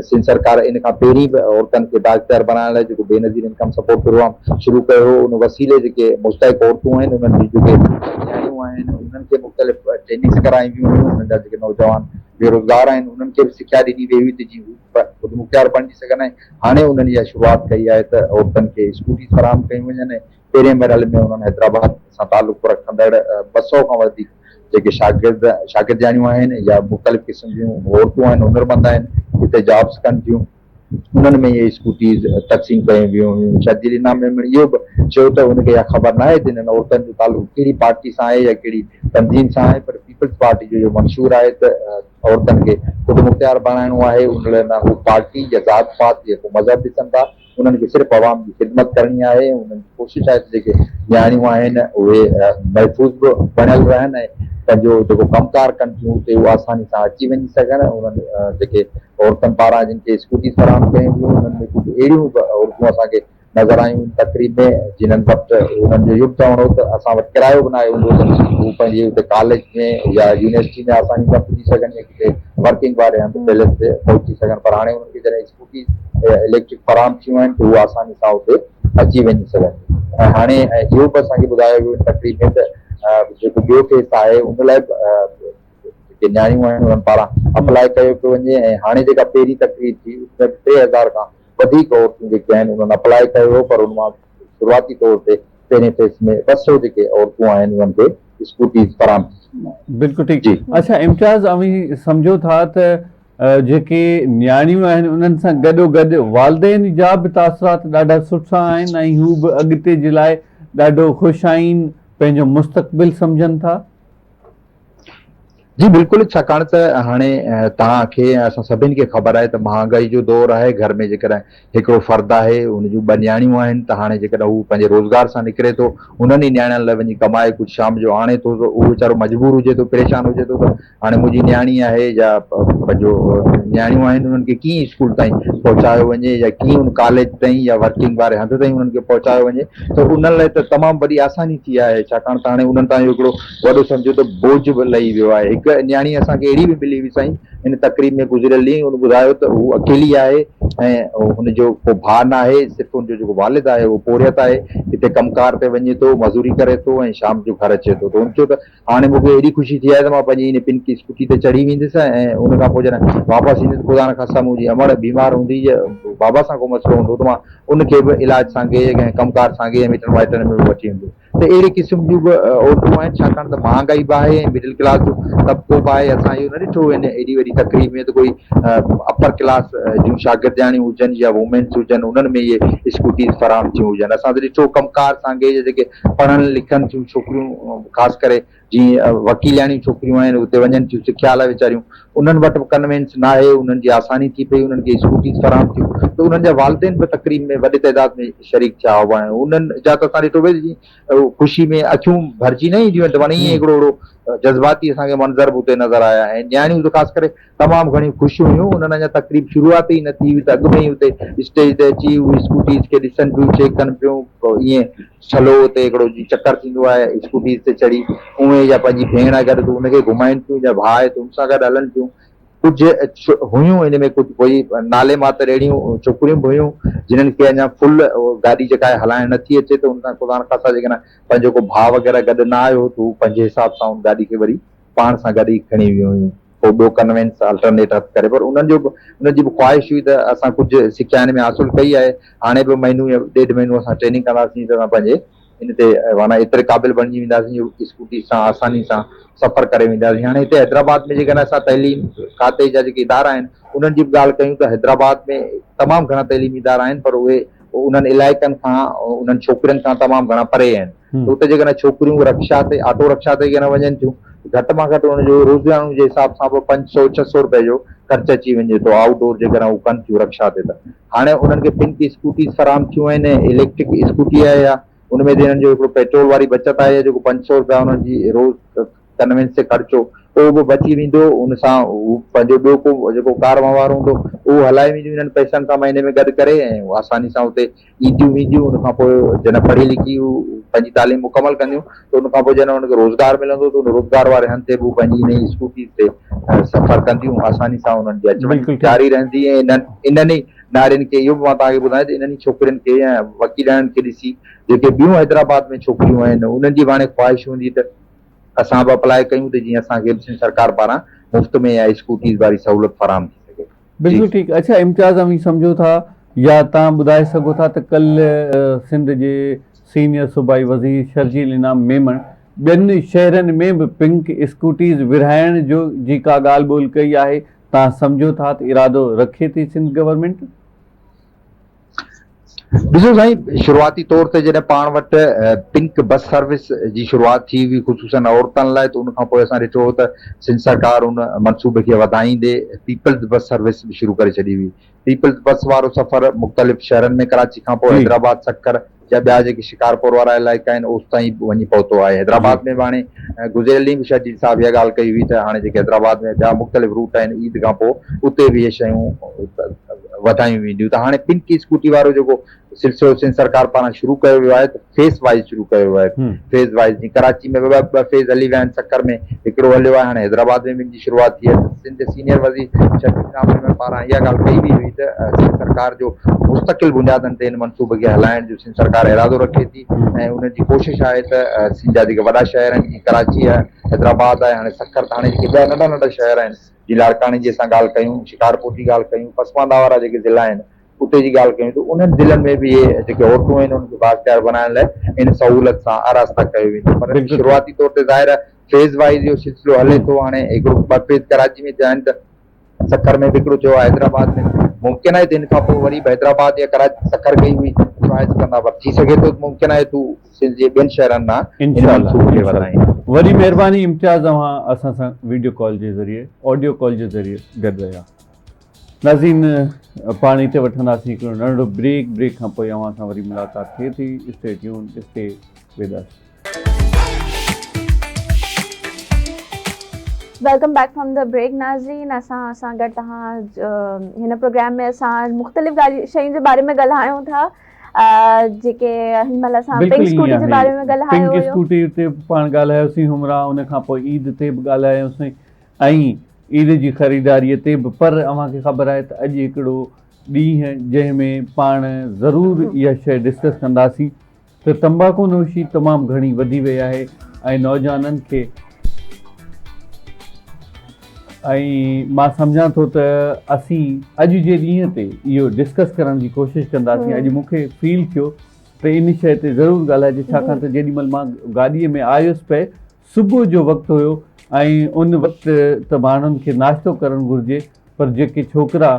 سنڌ سرڪار ان کان پهرين به عورتن کي بااختيار بڻائڻ لاء جيڪو بينظير انڪم سپورٽ پروگرام شروع ڪيو هو ان وسيلي جيڪي مستحق عورتون آهن انهن جون جيڪي نياڻيون آهن انهن کي مختلف ٽريننگز ڪرايون ويون هيون انهن جا جيڪي نوجوان بيروزگار آهن انهن کي به سکيا ڏني وئي هئي ته جيئن هو خودمختيار بڻجي سگهن ۽ هاڻي انهن اها شروعات ڪئي آهي ته عورتن کي اسڪوٽيز فراهم ڪيون وڃن ۽ پهرين مرحلي ۾ انهن حيدرآباد سان تعلق رکندڙ 200 کان وڌيڪ جيڪي شاگرد شاگردياڻيون آهن يا مختلف قسم جون عورتون آهن هنرمند آهن جتي جابس ڪن ٿيون انهن ۾ اهي اسڪوٽيز تقسيم ڪيون ويون هيون شرجيل انعام ميمڻ اهو به چيو ته ان کي اها خبر ناهي ته انهن عورتن جو تعلق ڪهڙي پارٽي سان آهي يا ڪهڙي تنظيم سان آهي پر پيپلز پارٽي جو اهو منشور آهي ته عورتن کي خودمختيار بڻائڻو آهي ان لاء نه هو پارٽي يا ذات پات يا ڪو مذهب ڏسن ٿا انهن کي صرف عوام جي خدمت ڪرڻي آهي انهن جي ڪوشش آهي ته جيڪي نياڻيون آهن اهي محفوظ به بڻيل رهن ۽ پنهنجو جيڪو ڪم ڪار ڪن ٿيون اتي اهو آساني سان اچي وڃي سگهن انهن جيڪي عورتن پاران جن کي اسڪوٽيز فراهم ڪيون ويون انهن ۾ ڪجهه اهڙيون به عورتون اسان کي نظر آيون ان تقريب ۾ جنھن وٽ انھن جو اھو به چوڻ ھو ته اسان وٽ ڪرايو به ناھي ھوندو ته ھو پنھنجي اتي ڪاليج ۾ يا يونيورسٽي ۾ آساني سان پڄي سگھن يا ڪٿي ورڪنگ واري ھنڌ پيلس تي پهچي سگھن پر ھاڻي انھن کي جڏھن اسڪوٽيز اليڪٽرڪ فراھم ٿيون آھن ته ھو آساني سان اتي اچي وڃي سگھن ٿيون ۽ ھاڻي اھو به اسان کي ٻڌايو ويو ان تقريب ۾ ته جيڪو ٻيو ڪيس آھي ان لاء به جيڪي نياڻيون آھن انھن پاران اپلاء ڪيو پيو وڃي ۽ ھاڻي جيڪا پهرين تقريب ٿي ان ۾ به 3000 کان وڌيڪ عورتون جيڪي آهن انهن اپلاء ڪيو هو پر ان مان شروعاتي طور تي پهرين فيز ۾ 200 جيڪي عورتون آهن انهن کي اسڪوٽيز فراهم ٿي چڪيون آهن. بلڪل ٺيڪ جي. اڇا امتياز اوهين سمجهو ٿا ته جيڪي نياڻيون آهن انهن سان گڏو گڏ والدين جا به تاثرات ڏاڍا سٺا آهن ۽ هو به اڳتي جي لاء ڏاڍو خوش آهن پنهنجو مستقبل سمجهن ٿا. جي بلڪل ڇاڪاڻ ته هاڻي توهان کي ۽ اسان سڀني کي خبر آهي ته مهانگائي جو دور آهي گهر ۾ جيڪڏهن هڪڙو فرد آهي ان جون ٻه نياڻيون آهن ته هاڻي جيڪڏهن هو پنهنجي روزگار سان نڪري ٿو انهن ئي نياڻين لاء وڃي ڪمائي ڪجهه شام جو آڻي ٿو ته اهو ويچارو مجبور هجي ٿو پريشان هجي ٿو ته هاڻي منهنجي نياڻي آهي يا پنهنجو نياڻيون آهن انهن کي ڪيئن اسڪول تائين پهچايو وڃي يا ڪيئن ان ڪاليج تائين يا ورڪنگ واري هنڌ تائين انهن کي پهچايو وڃي ته انهن لاء ته تمام وڏي آساني ٿي آهي ڇاڪاڻ ته هاڻي انهن تان اهو هڪڙو وڏو سمجهو ته بوجهه به لهي ويو آهي هڪ نياڻي اسان کي اهڙي به ملي هئي سائين هن تقريب ۾ گذريل ڏينهن هن ٻڌايو ته هو اڪيلي آهي ۽ هن جو ڪو ڀاء ناهي صرف هن جو جيڪو والد آهي اهو پورهيت آهي ڪٿي ڪم ڪار تي وڃي ٿو مزوري ڪري ٿو ۽ شام جو گهر اچي ٿو ته هن چيو ته هاڻي مون کي ايڏي خوشي ٿي آهي ته مان پنهنجي ان پنڪ اسڪوٽي تي چڙهي ويندس ۽ ان کان پوء جڏهن واپس ايندس خدا نخواسته منهنجي امڙ بيمار هوندي يا بابا سان ڪو مسئلو هوندو ته مان ان کي به علاج سانگي يا ڪنهن ڪم ڪار سانگي يا مٽن مائٽن ۾ به وٺي ويندس ته اهڙي قسم جون به عورتون آهن ڇاڪاڻ ته مهانگائي به آهي ۽ مڊل ڪلاس جو طبقو به آهي اسان اهو نه ڏٺو ان ايڏي وڏي تقريب ۾ ته ڪوئي اپر ڪلاس جون شاگردياڻيون هجن يا وومينس هجن انهن ۾ اهي اسڪوٽيز فراهم ٿيون هجن اسان ته ڏٺو ڪم ڪار سانگي يا جيڪي پڙهن لکن ٿيون ڇوڪريون خاص ڪري جيئن وڪيلياڻيون ڇوڪريون آهن اتي وڃن ٿيون سکيا لاء ويچاريون انهن وٽ به ڪنوينس ناهي انهن جي آساني ٿي پئي انهن کي اسڪوٽيز فراهم ٿيون ته انهن جا والدين به تقريب ۾ وڏي تعداد ۾ شريڪ ٿيا هئا ۽ انهن جا ته اسان ڏٺو پئي جيئن خوشي ۾ اکيون ڀرجي نه اينديون آهن ته معنيٰ ائين هڪڙو اهڙو جذباتي اسان کي منظر به اتي نظر آيا ۽ نياڻيون ته خاص ڪري تمام گهڻيون خوش هيون. انهن اڃا تقريب شروعات ئي نه ٿي هئي ته اڳ ۾ ئي اتي اسٽيج تي اچي اهي اسڪوٽيز کي ڏسن پيون، چيڪ ڪن پيون. ائين ڇلو اتي هڪڙو جيئن چڪر ٿيندو آهي اسڪوٽيز تي چڙهي اونهي يا پنهنجي ڀيڻ آهي گڏ ته ان کي گهمائين پيون يا ڀاء آهي ته ان سان گڏ هلن پيون. ڪجهه هيون ان ۾ ڪجهه ڪوئي نالي ماتر اهڙيون ڇوڪريون به هيون جنھن کي اڃا فل گاڏي جيڪا آهي هلائڻ نه ٿي اچي ته ان سان خدا نخواسته جيڪڏهن پنهنجو ڪو ڀاء وغيره گڏ نه آيو هو ته هو پنهنجي حساب سان ان گاڏي کي وري پاڻ سان گڏ ئي کڻي ويون هيون. ڪو ٻيو ڪنوينس الٽرنيٽ هٿ ڪري پر انهن جو به انهن جي به خواهش هئي ته اسان ڪجهه سکيا هن ۾ حاصل ڪئي آهي هاڻي به مهينو يا ڏيڍ مهينو اسان ٽريننگ ڪنداسين ته اسان پنهنجي ان تي معنيٰ ايتري قابل بڻجي وينداسين جو اسڪوٽي سان آساني سان سفر ڪري وينداسين هاڻي هتي حيدرآباد ۾ جيڪڏهن اسان تعليم کاتي جا جيڪي ادارا آهن انهن جي به ڳالهه ڪيون ته حيدرآباد ۾ تمام گهڻا تعليمي ادارا آهن پر اهي انهن علائقن کان انهن ڇوڪرين کان تمام گهڻا پري آهن ته اتي جيڪڏهن ڇوڪريون رڪشا تي آٽو رڪشا تي جيڪڏهن وڃن ٿيون ته گهٽ مان گهٽ ان جو روزانو جي حساب سان به پنج سئو ڇهه سئو روپئي جو خرچ اچي وڃي ٿو آئوٽ ڊور جيڪڏهن هو ڪن ٿيون رڪشا تي ته هاڻي انهن کي پنڪ اسڪوٽيز فراهم ٿيون آهن اليڪٽرڪ اسڪوٽي آهي يا ان ۾ انهن جو هڪڙو پيٽرول واري بچت آهي جيڪو پنج سئو روپيا انهن جي روز ڪنوينس تي خرچ هو اهو به بچي ويندو ان سان هو پنهنجو ٻيو ڪو جيڪو ڪار وهنوار هوندو اهو هلائي وينديون انهن پئسن سان مهيني ۾ گڏ ڪري ۽ آساني سان اتي اينديون وينديون ان کان پوء جڏهن پڙهي لکي هو پنهنجي تعليم مڪمل ڪنديون ته ان کان پوء جڏهن انهن کي روزگار ملندو ته ان روزگار واري هنڌ تي به هو پنهنجي انهي اسڪوٽيز تي سفر ڪنديون آساني سان انهن جي اچ وڃ جاري رهندي ۽ انهن انهن ئي نارين کي اهو به مان توهان کي ٻڌايان ته انهن ئي ڇوڪرين کي ۽ وڪيلاڻين کي ڏسي جيڪي ٻيون حيدرآباد ۾ ڇوڪريون آهن انهن جي به هاڻي خواهش هوندي ته اسان به اپلاء ڪيون ته جيئن اسان کي به سنڌ سرڪار پاران مفت ۾ اها اسڪوٽيز واري سهولت فراهم ٿي سگهي. بلڪل ٺيڪ اڇا امتياز اوهين سمجهو ٿا يا توهان ٻڌائي سگهو ٿا ته ڪلهه سنڌ جي سينيئر صوبائي وزير شرجيل انعام ميمڻ ٻين شهرن ۾ به پنڪ اسڪوٽيز ورهائڻ جو جي ڪا ڳالهه ٻولهه ڪئي آهي توهان سمجهو ٿا ته ارادو رکي ٿي سنڌ گورنمينٽ؟ ڏسو سائين شروعاتي طور تي جڏهن پاڻ وٽ پنڪ بس سروس جي شروعات ٿي هئي خصوصن عورتن لاء ته ان کان پوء اسان ڏٺو هو ته سنڌ سرڪار ان منصوبي کي وڌائيندي پيپلز بس سروس به شروع ڪري ڇڏي هئي پيپلز بس وارو سفر مختلف شهرن ۾ ڪراچي کان پوء حيدرآباد سکر يا ٻيا جيڪي شڪارپور وارا علائقا آهن اوستائين به وڃي پهتو آهي حيدرآباد ۾ به هاڻي گذريل ڏينهن به شرجيل صاحب اها ڳالهه ڪئي هئي ته هاڻي جيڪي حيدرآباد ۾ ٻيا مختلف روٽ آهن عيد کان پوء اتي به اهي شيون وڌايون وينديون ته هاڻي پنڪ اسڪوٽي وارو جيڪو سلسلو سنڌ سرڪار پاران شروع ڪيو ويو آهي ته فيس وائيز شروع ڪيو ويو آهي فيز وائيز جيئن ڪراچي ۾ ٻه ٻه فيز هلي ويا آهن سکر ۾ هڪڙو هليو آهي هاڻي حيدرآباد ۾ به ان جي شروعات ٿي آهي ته سنڌ جي سينيئر وزير شرجيل انعام ميمڻ پاران اها ڳالهه ڪئي وئي هئي ته سنڌ سرڪار جو مستقل بنيادن تي ان منصوبي کي هلائڻ جو سنڌ سرڪار ارادو رکي ٿي ۽ ان جي ڪوشش آهي ته سنڌ جا جيڪي وڏا شهر آهن جيئن ڪراچي آهي حيدرآباد آهي هاڻي سکر ته هاڻي جيڪي ٻيا ننڍا ننڍا شهر آهن جي لاڙڪاڻي جي اسان ڳالهه ڪيون، شڪارپور جي ڳالهه ڪيون، پسمانده وارا جيڪي ضلعا آهن اتي جي ڳالهه ڪيون ته انهن ضلعن ۾ به اهي جيڪي عورتون آهن انهن کي بااختيار بڻائڻ لاء ان سهولت سان آراسته ڪيو ويندو پر شروعاتي طور تي ظاهر آهي فيز وائيز اهو سلسلو هلي ٿو هاڻي هڪڙو ٻه فيز ڪراچي ۾ ٿيا آهن ته سکر ۾ به هڪڙو ٿيو آهي حيدرآباد ۾ ممڪن آهي ته ان کان پوء وري به حيدرآباد يا ڪراچي سکر کي ئي چوائس ڪندا پر ٿي سگهي ٿو ته ممڪن آهي ته هو سنڌ جي ٻين شهرن ڏانهن ان انشاء الله منصوبي کي انشاء وڌائين. الله وڏي مهرباني امتياز اوهان اسان سان ويڊيو ڪال جي ذريعي آڊيو ڪال جي ذريعي گڏ رهيا. ناظرين پاڻ هتي وٺنداسين هڪڙو ننڍڙو بريڪ بريڪ کان پوء اوهان سان وري ملاقات ٿئي ٿي stay tune stay with us. Welcome back from the break ناظرين اسان سان گڏ توهان هن پروگرام ۾ اسان مختلف ڳالهيون شين جي باري ۾ ڳالهايون ٿا جيڪي هن مهل اسان پنڪ اسڪوٽي جي باري ۾ ڳالهايو پنڪ اسڪوٽي تي پاڻ ڳالهايوسين همرا ان کان پوء عيد تي به ڳالهايوسين ۽ عيد جي خريداريء تي به پر اوهان کي خبر آهي ته اڄ هڪڙو ڏينهن جنهن ۾ پاڻ ضرور اها شيء ڊسڪس ڪنداسين ته تمباڪو نوشي تمام گهڻي وڌي وئي آهي ۽ نوجوانن کي ۽ مان سمجهان ٿو ته اسين اڄ جي ڏينهن تي اهو ڊسڪس ڪرڻ جي ڪوشش ڪنداسين اڄ مون کي فيل ٿيو ته ان شيء تي ضرور ڳالهائجي ڇاڪاڻ ته جيڏي مهل مان گاڏيء ۾ آيس پئي صبح جو وقت هيو ۽ ان وقت ته ماڻهن کي ناشتو ڪرڻ گهرجي پر جيڪي ڇوڪرا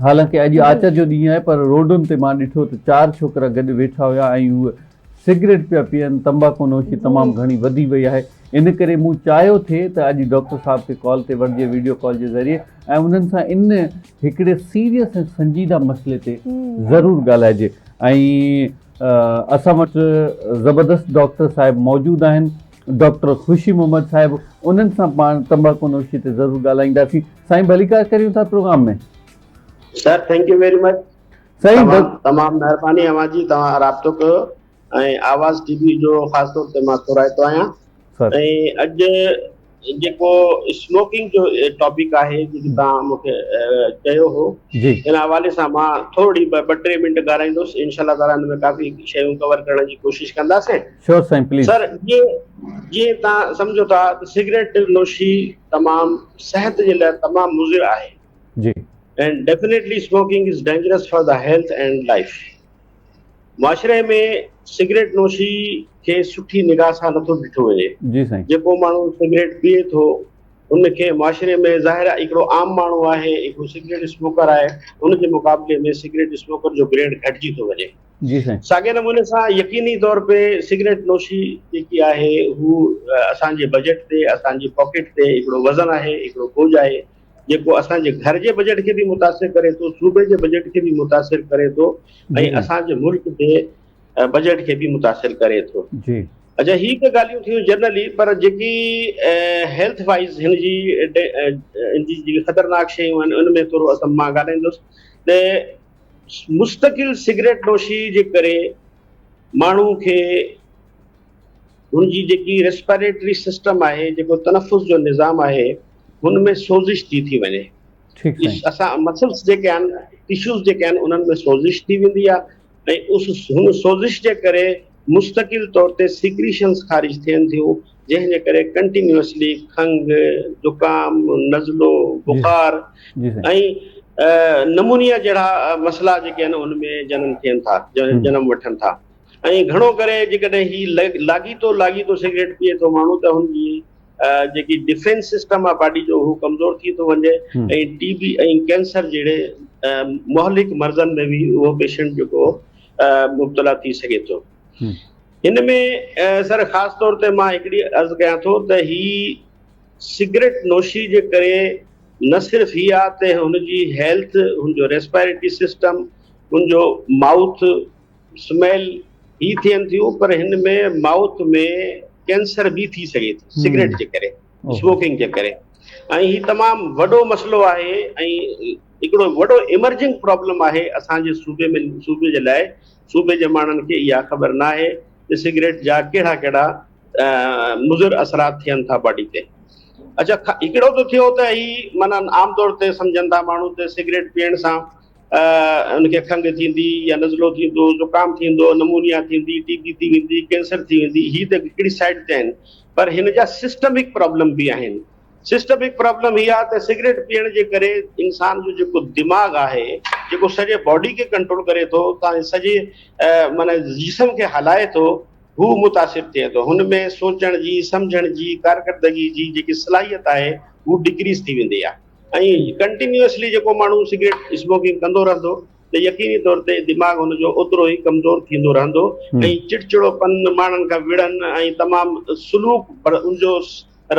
حالانڪه اڄ آچر جو ڏينهن آهي پر روڊن تي مان ڏٺو ته چار ڇوڪرا گڏ ويٺا هيا ۽ هو سگريٽ پيا پيئن تمباڪو نوشي تمام گهڻي وڌي وئي آهي ان ڪري مون چاهيو ٿي ته اڄ ڊاڪٽر صاحب کي ڪال تي وٺجي ويڊيو ڪال جي ذريعي ۽ انهن سان ان هڪڙي سيريس ۽ سنجيده مسئلي تي ضرور ڳالهائجي ۽ اسان وٽ زبردست ڊاڪٽر صاحب موجود آهن ڊاڪٽر خوشي محمد صاحب انهن سان پاڻ تمباڪو نوشي تي ضرور ڳالهائينداسين سائين ڀليڪار ڪريون ٿا programme ۾. Sir thank you very much سائين تمام مهرباني اوهان جي توهان رابطو ڪيو ۽ آواز ٽي وي جو خاص طور تي مان ٿورائتو آهيان ۽ اڄ جيڪو اسموڪنگ جو ٽاپڪ آهي جيڪي توهان مون کي چيو هو ان حوالي سان مان ٿورڙي ٻه ٽي منٽ ڳالهائيندس انشاء الله تعالي ان ۾ ڪافي شيون ڪور ڪرڻ جي ڪوشش ڪنداسين شور سائين پليز سر جيئن جيئن توهان سمجهو ٿا ته سگريٽ نوشي تمام صحت جي لاء تمام مضر آهي جي and definitely smoking is dangerous for the health and life معاشري ۾ سگريٽ نوشي کي سٺي نگاهه سان نٿو ڏٺو وڃي. جي سائين. جيڪو ماڻهو سگريٽ پيئي ٿو ان کي معاشري ۾ ظاهر آهي هڪڙو عام ماڻهو آهي هڪڙو سگريٽ اسموڪر آهي ان جي مقابلي ۾ سگريٽ اسموڪر جو گريڊ گهٽجي ٿو وڃي. جي سائين. ساڳئي نموني سان يقيني طور تي سگريٽ نوشي جيڪي آهي هو اسان جي بجيٽ تي اسان جي پاڪيٽ تي هڪڙو وزن آهي هڪڙو بوجهه آهي. جيڪو اسان جي گهر جي بجيٽ کي به متاثر ڪري ٿو، صوبي جي بجيٽ کي به متاثر ڪري ٿو ۽ اسان جي ملڪ جي بجيٽ کي به متاثر ڪري ٿو. جي. اچا هي ته ڳالهيون ٿيون جنرلي پر جيڪي هيلٿ وائيز هن جي ان جي جيڪي خطرناڪ شيون آهن ان ۾ ٿورو اسان مان ڳالهائيندس ته مستقل سگريٽ نوشي جي ڪري ماڻهو کي هن جي جيڪي ريسپائريٽري سسٽم آهي جيڪو تنفس جو نظام آهي هن ۾ سوزش ٿي ٿي وڃي اسان مسلس جيڪي آهن ٽشوز جيڪي آهن انهن ۾ سوزش ٿي ويندي آهي ۽ اس هن سوزش جي ڪري مستقل طور تي سيڪريشنز خارج ٿين ٿيون جنهن جي ڪري ڪنٽينيوسلي کنگهه زڪام نزلو بخار ۽ نمونيا جهڙا مسئلا جيڪي آهن ان ۾ جنم ٿين ٿا جنم وٺن ٿا ۽ گهڻو ڪري جيڪڏهن هي لاڳيتو لاڳيتو سگريٽ پيئي ٿو ماڻهو ته هن جي جيڪي ڊفينس سسٽم آهي باڊي جو هو ڪمزور ٿي ٿو وڃي ۽ ٽي بي ۽ ڪينسر جهڙي مهلڪ مرضن ۾ به اهو پيشنٽ جيڪو مبتلا ٿي سگهي ٿو. هن ۾ سر خاص طور تي مان هڪڙي عرض ڪيان ٿو ته هي سگريٽ نوشي جي ڪري نه صرف هي آهي ته هن جي هيلٿ هن جو ريسپائريٽري سسٽم هن جو مائوٿ سميل هي ٿين ٿيون پر هن ۾ مائوٿ ۾ ڪينسر به ٿي سگهي ٿي سگريٽ جي ڪري اسموڪنگ جي ڪري ۽ هي تمام وڏو مسئلو آهي ۽ هڪڙو وڏو ايمرجنگ پرابلم آهي اسان جي صوبي ۾ صوبي جي لاء صوبي جي ماڻهن کي اها خبر نه آهي ته سگريٽ جا ڪهڙا ڪهڙا مضر اثرات ٿين ٿا باڊي تي اچھا هڪڙو ته ٿيو ته هي معنيٰ عام طور تي سمجهن ٿا ماڻهو ته سگريٽ پيئڻ سان ان کي کنگهه ٿيندي يا نزلو ٿيندو، زڪام ٿيندو، نمونيا ٿيندي، ٽي بي ٿي ويندي، ڪينسر ٿي ويندي، هي ته هڪڙي سائيڊ تي آهن پر هن جا سسٽمڪ پرابلم به آهن. سسٽمڪ پرابلم هي آهي ته سگريٽ پيئڻ جي ڪري انسان جو جيڪو دماغ آهي جيڪو سڄي باڊي کي ڪنٽرول ڪري ٿو تان سڄي معنيٰ جسم کي هلائي ٿو هو متاثر ٿئي ٿو هن ۾ سوچڻ جي سمجهڻ جي ڪارڪردگي جي جيڪي صلاحيت آهي هو ڊڪريز ٿي ويندي آهي. ۽ ڪنٽينيوسلي جيڪو ماڻهو سگريٽ اسموڪنگ ڪندو رهندو ته يقيني طور تي دماغ هن جو اوترو ئي ڪمزور ٿيندو رهندو ۽ چڙچڙوپن، ماڻهن کان وڙهن ۽ تمام سلوڪ ان جو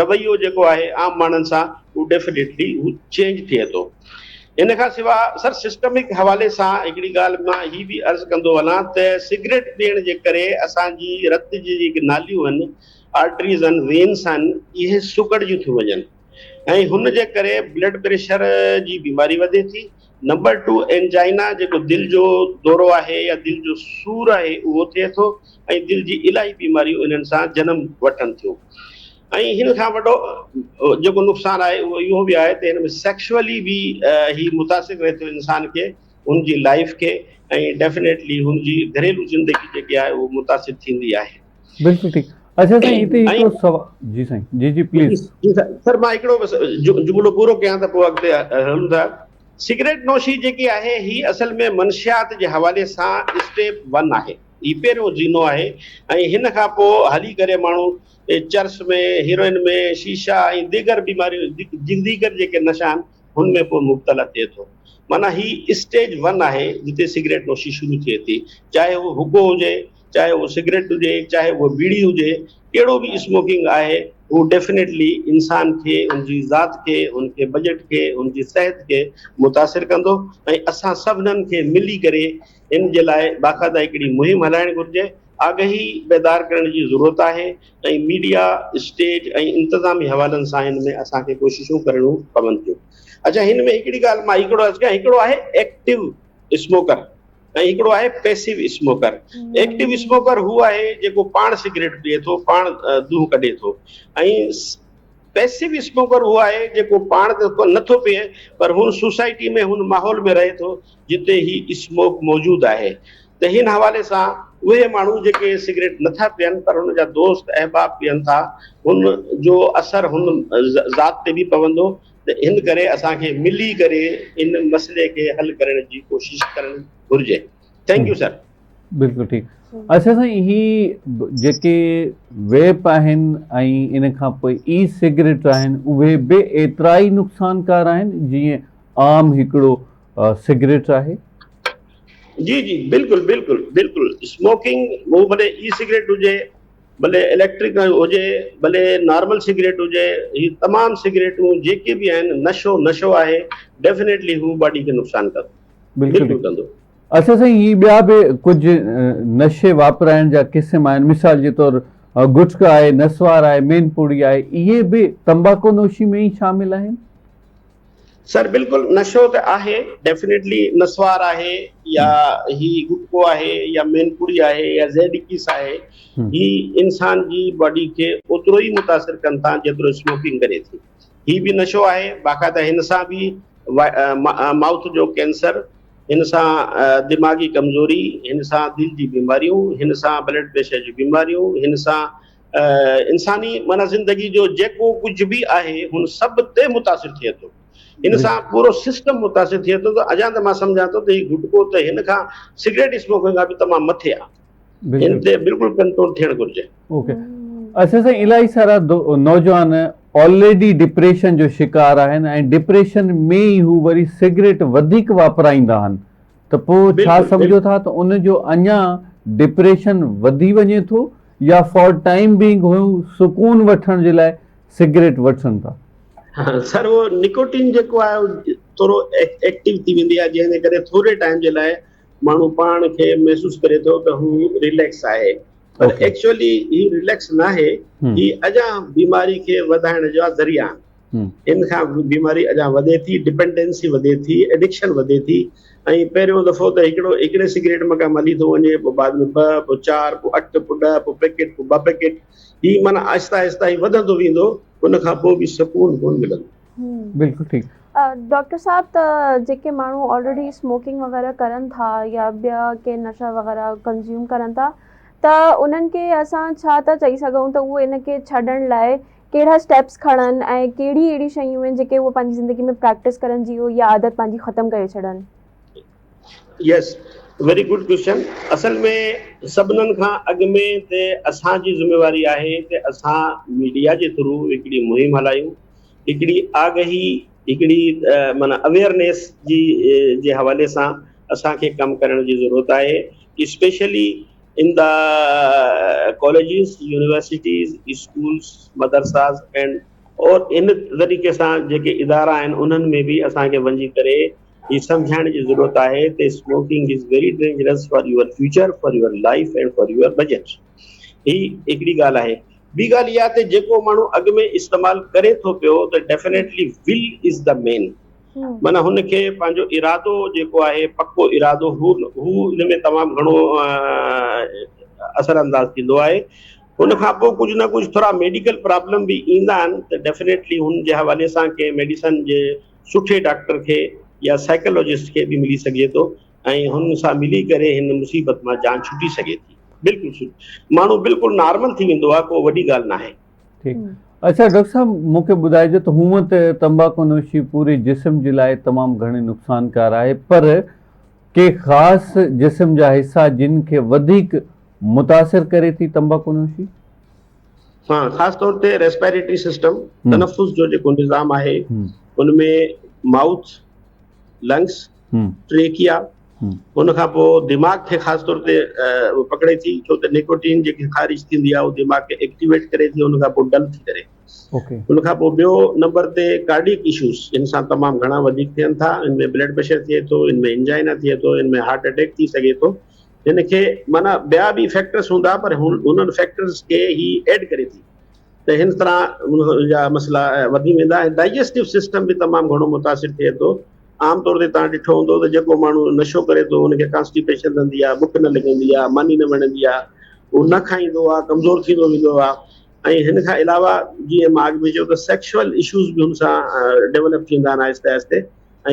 رويو جيڪو آهي عام ماڻهن سان اهو ڊيفنيٽلي هو چينج ٿئي ٿو. ان کان سواء سر سسٽمڪ حوالي سان هڪڙي ڳالهه مان هي به عرض ڪندو هلان ته سگريٽ پيئڻ جي ڪري اسان جي رت جي جيڪي ناليون آهن، آرٽريز آهن، وينس آهن، اهي سڪڙجيون ٿيون وڃن ۽ هن جي ڪري بلڊ پريشر جي بيماري وڌي ٿي. نمبر ٽو اينجائنا جيڪو دل جو دورو آهي يا دل جو سور آهي اهو ٿئي ٿو ۽ دل جي الاهي بيماريون انهن سان جنم وٺن ٿيون ۽ هن کان وڏو جيڪو نقصان آهي اهو اهو به آهي ته هن ۾ سيڪشولي به هي متاثر ڪري ٿو انسان کي هن جي لائف کي ۽ ڊيفنيٽلي هن جي گهريلو زندگي جيڪي آهي اهو متاثر ٿيندي آهي. بلڪل ٺيڪ اچھا سائين هتي هڪڙو سوال جي سائين جي جي پليز. جي سر مان هڪڙو بس جملو پورو ڪيان ته پوء اڳتي هلون ٿا. سگريٽ نوشي جيڪي آهي هي اصل ۾ منشيات جي حوالي سان اسٽيپ ون آهي. هي پهريون زينو آهي ۽ هن کان پوء هلي ڪري ماڻهو چرس ۾، هيروئن ۾، شيشا ۽ ديگر بيماريون ديگر جيڪي نشا آهن هن ۾ پوء مبتلا ٿئي ٿو. معنيٰ هي اسٽيج ون آهي جتي سگريٽ نوشي شروع ٿئي ٿي چاهي اهو حقو هجي، چاهي اهو سگريٽ هجي، چاهي اهو ٻيڙي هجي، ڪهڙو به اسموڪنگ آهي هو ڊيفنيٽلي انسان کي، ان جي ذات کي، ان کي بجيٽ کي، ان جي صحت کي متاثر ڪندو ۽ اسان سڀنن کي ملي ڪري ان جي لاء باقاعده هڪڙي مهم هلائڻ گهرجي، آگهي بيدار ڪرڻ جي ضرورت آهي ۽ ميڊيا، اسٽيج ۽ انتظامي حوالن سان ان ۾ اسان کي ڪوششون ڪرڻيون پون ٿيون. اڇا هن ۾ هڪڙي ڳالهه مان هڪڙو عرض ڪيان هڪڙو آهي ايڪٽو اسموڪر ۽ هڪڙو آهي پيسو اسموڪر. ايڪٽو اسموڪر هو آهي جيڪو پاڻ سگريٽ پيئي ٿو، پاڻ دونهون ڪڍي ٿو ۽ پيسو اسموڪر هو آهي جيڪو پاڻ ته نه ٿو پيئي پر هن سوسائٽي ۾ هن ماحول ۾ رهي ٿو جتي هي اسموڪ موجود آهي ته هن حوالي سان اهي ماڻهو جيڪي سگريٽ نه ٿا پيئن پر هن جا دوست احباب پيئن ٿا هن جو اثر هن ذات تي به پوندو ته ان ڪري اسان کي ملي ڪري ان مسئلي کي حل ڪرڻ جي ڪوشش ڪرڻ گهرجي. Thank you sir. بلڪل ٺيڪ اڇا سائين هي جيڪي ويپ آهن ۽ ان کان پوء اي سگريٽ آهن اهي به ايترا ئي نقصانڪار آهن جيئن عام هڪڙو سگريٽ آهي؟ جي جي بلڪل بلڪل بلڪل اسموڪنگ هو ڀلي اي سگريٽ هجي ڀلي اليڪٽرڪ هجي ڀلي نارمل سگريٽ هجي هي تمام سگريٽون جيڪي به آهن نشو نشو آهي ڊيفنيٽلي هو باڊي کي نقصان ڪندو بلڪل ڪندو. اڇا سائين هي ٻيا به ڪجهه نشي واپرائڻ جا قسم آهن مثال جي طور گٽڪا آهي نسوار آهي مين پوڙي آهي اهي به تمباڪو نوشي ۾ ئي شامل آهن؟ سر بلڪل نشو ته آهي ڊيفنيٽلي نسوار آهي يا هي گٽڪو آهي يا مين پوڙي آهي يا زيڊ ڪيس آهي هي انسان جي باڊي کي اوترو ئي متاثر ڪن ٿا جيترو اسموڪنگ ڪري ٿي هي به نشو آهي باقاعده هن سان به مائوٿ جو ڪينسر هن سان دماغي ڪمزوري هن سان دل جي بيماريون هن سان بلڊ پريشر جون بيماريون هن سان انساني معنيٰ زندگي جو جيڪو ڪجهه به آهي هن سڀ تي متاثر ٿئي ٿو ان سان پورو سسٽم متاثر ٿئي ٿو ته اڃا ته مان سمجهان ٿو ته هي گٽڪو ته هن کان سگريٽ اسموڪنگ کان به تمام مٿي آهي ان تي بلڪل ڪنٽرول ٿيڻ گهرجي. اوڪي اچھا سائين الاهي سارا نوجوان آلريڊي ڊپريشن جو شڪار آهن ۽ ڊپريشن ۾ ئي هو وري سگريٽ وڌيڪ واپرائيندا آهن ته پوء ڇا سمجهو ٿا ته ان جو اڃا ڊپريشن وڌي وڃي ٿو يا فار ٽائيم بينگ هو سڪون وٺڻ جي لاء سگريٽ وٺن ٿا. سر اهو نڪوٽين جيڪو آهي اهو ٿورو ايڪٽو ٿي ويندي آهي جنهن جي ڪري ٿوري ٽائيم جي لاء ماڻهو پاڻ کي محسوس ڪري ٿو ته هو رليڪس آهي پر ايڪچوئلي هي رليڪس ناهي هي اڃا بيماري کي وڌائڻ جا ذريعا آهن. ان کان بيماري اڃا وڌي ٿي، ڊپينڊنسي وڌي ٿي، ايڊڪشن وڌي ٿي ۽ پهريون دفعو ته هڪڙو هڪڙي سگريٽ مان ڪم هلي ٿو وڃي پوء بعد ۾ ٻه پوء چار پوء اٺ پوء ڏهه پوء پيڪيٽ پوء ٻه پيڪيٽ هي معنيٰ آهستي آهستي هي وڌندو ويندو ان کان پوء به سڪون ڪونه ملندو. بلڪل ٺيڪ. ڊاڪٽر صاحب ته جيڪي ماڻهو آلريڊي اسموڪنگ وغيره ڪرن ٿا يا ٻيا ڪي نشا وغيره ڪنزيوم ڪرن ٿا ته انهن کي اسان ڇا ٿا چئي سگهون ته اهو ان کي ڇڏڻ لاء ڪهڙا اسٽيپس کڻن ۽ ڪهڙي اهڙي شيون آهن جيڪي هو پنهنجي زندگي ۾ پريڪٽس ڪرن جي هو اها عادت پنهنجي ختم ڪري ڇڏن. يس ويري گڊ ڪوئسچن اصل ۾ سڀنن کان اڳ ۾ ته اسان جي ذميواري آهي ته اسان ميڊيا جي ٿرو هڪڙي مهم هلايون هڪڙي آگهي هڪڙي معنيٰ اويئرنيس جي جي حوالي سان اسان کي ڪم ڪرڻ جي ضرورت آهي specially in the colleges universities schools madrasas and اور ان طريقي سان جيڪي ادارا آهن انهن ۾ به اسان کي وڃي ڪري هي سمجهائڻ جي ضرورت آهي ته smoking is very dangerous for your future for your life and for your budget هي هڪڙي ڳالهه آهي ٻي ڳالهه اها ته جيڪو ماڻهو اڳ ۾ استعمال ڪري ٿو پيو ته ڊيفينيٽلي ول از دا مين معنيٰ هن کي پنهنجو ارادو جيڪو آهي پڪو ارادو هو هو ان ۾ تمام گهڻو اثر انداز ٿيندو آهي ان کان پوء ڪجهه نه ڪجهه ٿورا ميڊيڪل پرابلم به ايندا آهن ته ڊيفينيٽلي هن جي حوالي سان ڪنهن ميڊيسن جي سٺي ڊاڪٽر کي يا سائيڪالاجسٽ کي به ملي سگهجي ٿو ۽ هن سان ملي ڪري هن مصيبت مان جان ڇٽي سگهي ٿي بلڪل ماڻهو بلڪل نارمل ٿي ويندو آهي ڪو وڏي ڳالهه ناهي. ٺيڪ اڇا ڊاڪٽر صاحب مون کي ٻڌائجو ته هونء ته تمباڪو نوشي پوري جسم جي لاء تمام گهڻي نقصانڪار آهي پر ڪي خاص جسم جا حصا جن کي وڌيڪ متاثر ڪري ٿي تمباڪو نوشي؟ ها خاص طور تي ريسپائريٽري سسٽم تنفس جو جيڪو نظام آهي ان ۾ مائوٿ لنگس ٽريڪيا ان کان پوء دماغ کي خاص طور تي پڪڙي ٿي ڇو ته نيڪوٽين جيڪي خارج ٿيندي آهي اهو دماغ کي ايڪٽيويٽ ڪري ٿي ان کان پوء ڊل ٿي ڪري ان کان پوء ٻيو نمبر تي ڪارڊيڪ اشوز ان سان تمام گهڻا وڌيڪ ٿين ٿا ان ۾ بلڊ پريشر ٿئي ٿو ان ۾ انجائنا ٿئي ٿو ان ۾ هارٽ اٽيڪ ٿي سگهي ٿو هن کي معنيٰ ٻيا به فيڪٽرس هوندا پر انهن فيڪٽرس کي هي ايڊ ڪري ٿي ته هن طرح ان جا مسئلا وڌي ويندا ۽ ڊائجسٽو سسٽم به تمام گهڻو متاثر ٿئي ٿو عام طور تي توهان ڏٺو هوندو ته جيڪو ماڻهو نشو ڪري ٿو ان کي ڪانسٽيپيشن رهندي آهي بک نه لڳندي آهي ماني نه وڻندي آهي هو نه کائيندو آهي ڪمزور ٿيندو ويندو آهي ۽ هن کان علاوه جيئن مان اڳ ۾ چيو ته سيڪشوئل اشوز به هن سان ڊيولپ ٿيندا آهن آهستي آهستي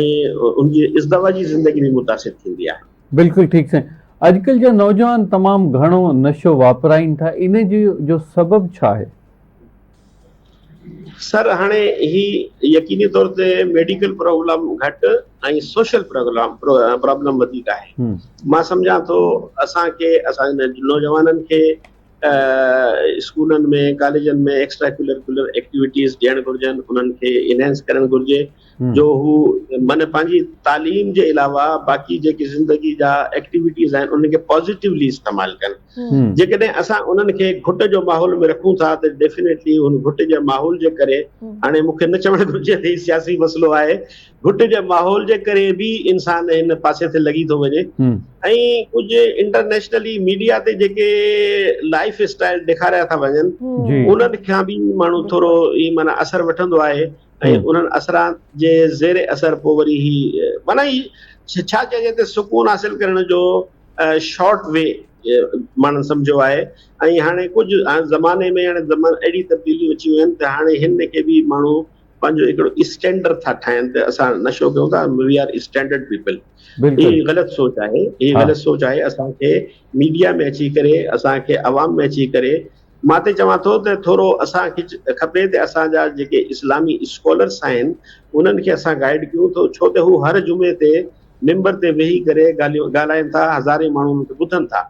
۽ ان جي ازدواجي زندگي به متاثر ٿيندي آهي. بلڪل ٺيڪ سائين اڄڪلھ جا نوجوان تمام گهڻو نشو واپرائين ٿا ان جي جو سبب ڇا آهي؟ سر هاڻي هي يقيني طور تي ميڊيڪل پرابلم گهٽ ۽ سوشل پرابلم وڌيڪ آهي مان سمجهان ٿو اسان کي اسان جي نوجوانن کي اسڪولن ۾ ڪاليجن ۾ ايڪسٽرا ڪريڪولر ايڪٽيوٽيز ڏيڻ گهرجن انهن کي انهينس ڪرڻ گهرجي جو هو معنيٰ پنهنجي تعليم جي علاوه باقي جيڪي زندگي جا ايڪٽيوٽيز آهن انهن کي پازيٽيولي استعمال ڪن جيڪڏهن اسان انهن کي گهٽ جو ماحول ۾ رکون ٿا ته ڊيفينيٽلي ان گهٽ جي ماحول جي ڪري هاڻي مون کي نه چوڻ گهرجي ته هي سياسي مسئلو آهي گهٽ جي ماحول جي ڪري به انسان هن پاسي تي لڳي ٿو وڃي ۽ ڪجهه انٽرنيشنلي ميڊيا تي جيڪي لائف اسٽائل ڏيکاريا ٿا وڃن انهن کان به ماڻهو ٿورو هي معنيٰ اثر وٺندو آهي ۽ انهن اثرات جي زير اثر پوء وري هي معنيٰ هي ڇا چئجي ته سڪون حاصل ڪرڻ جو شارٽ وي ماڻهن سمجهيو آهي ۽ هاڻي ڪجهه زماني ۾ هاڻي زمان اهڙي تبديليون اچي ويون آهن ته هاڻي هن کي به ماڻهو پنهنجو هڪڙو اسٽينڊرڊ ٿا ٺاهين ته اسان نشو ڪيون ٿا وي آر اسٽينڊرڊ پيپل هي غلط سوچ آهي هي غلط سوچ آهي اسان کي ميڊيا ۾ اچي ڪري اسان کي عوام ۾ اچي ڪري مان ته چوان ٿو ته ٿورو اسان کي کپي ته اسان جا جيڪي اسلامي اسڪالرس آهن انهن کي اسان گائيڊ ڪيون ٿو ڇو ته هو هر جمعي تي ممبر تي ويهي ڪري ڳالهيون ڳالهائين ٿا هزارين ماڻهو انهن کي ٻڌن ٿا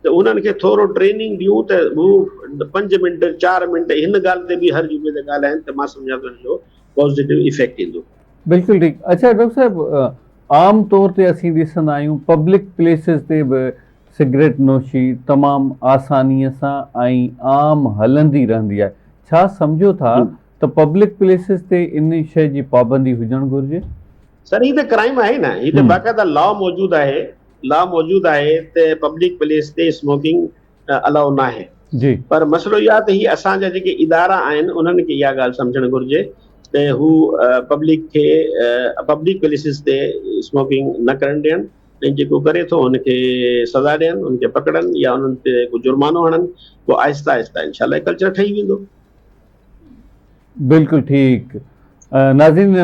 ته انهن کي ٿورو ٽريننگ ڏيون ته هو پنج منٽ چار منٽ هن ڳالهه تي به هر جمعي تي ڳالهائين ته مان سمجهان ٿو ان جو پازيٽو افيڪٽ ايندو. بلڪل ٺيڪ اڇا ڊاڪٽر صاحب عام طور تي اسين ڏسندا آهيون پبلڪ پليسز تي به سگريٽ نوشي تمام آسانيء سان ۽ عام هلندي رهندي آهي. ڇا سمجهو ٿا ته پبلڪ پليسز تي ان شيء جي پابندي هجڻ گهرجي؟ سر هي ته ڪرائيم آهي نه هي ته باقاعده لا موجود آهي لا موجود آهي ته پبلڪ پليس تي اسموڪنگ الائو ناهي جي. پر مسئلو اهو آهي ته هي اسان جا جيڪي ادارا آهن انهن کي اها ڳالهه سمجهڻ گهرجي ته هو پبلڪ کي پبلڪ پليسز تي اسموڪنگ نه ڪرڻ ڏين ۽ جيڪو ڪري ٿو ان کي سزا ڏين، ان کي پڪڙن يا انهن تي ڪو جرمانو هڻن، پوء آهستي آهستي انشاء الله ڪلچر ٺهي ويندو. بلڪل ٺيڪ ناظرين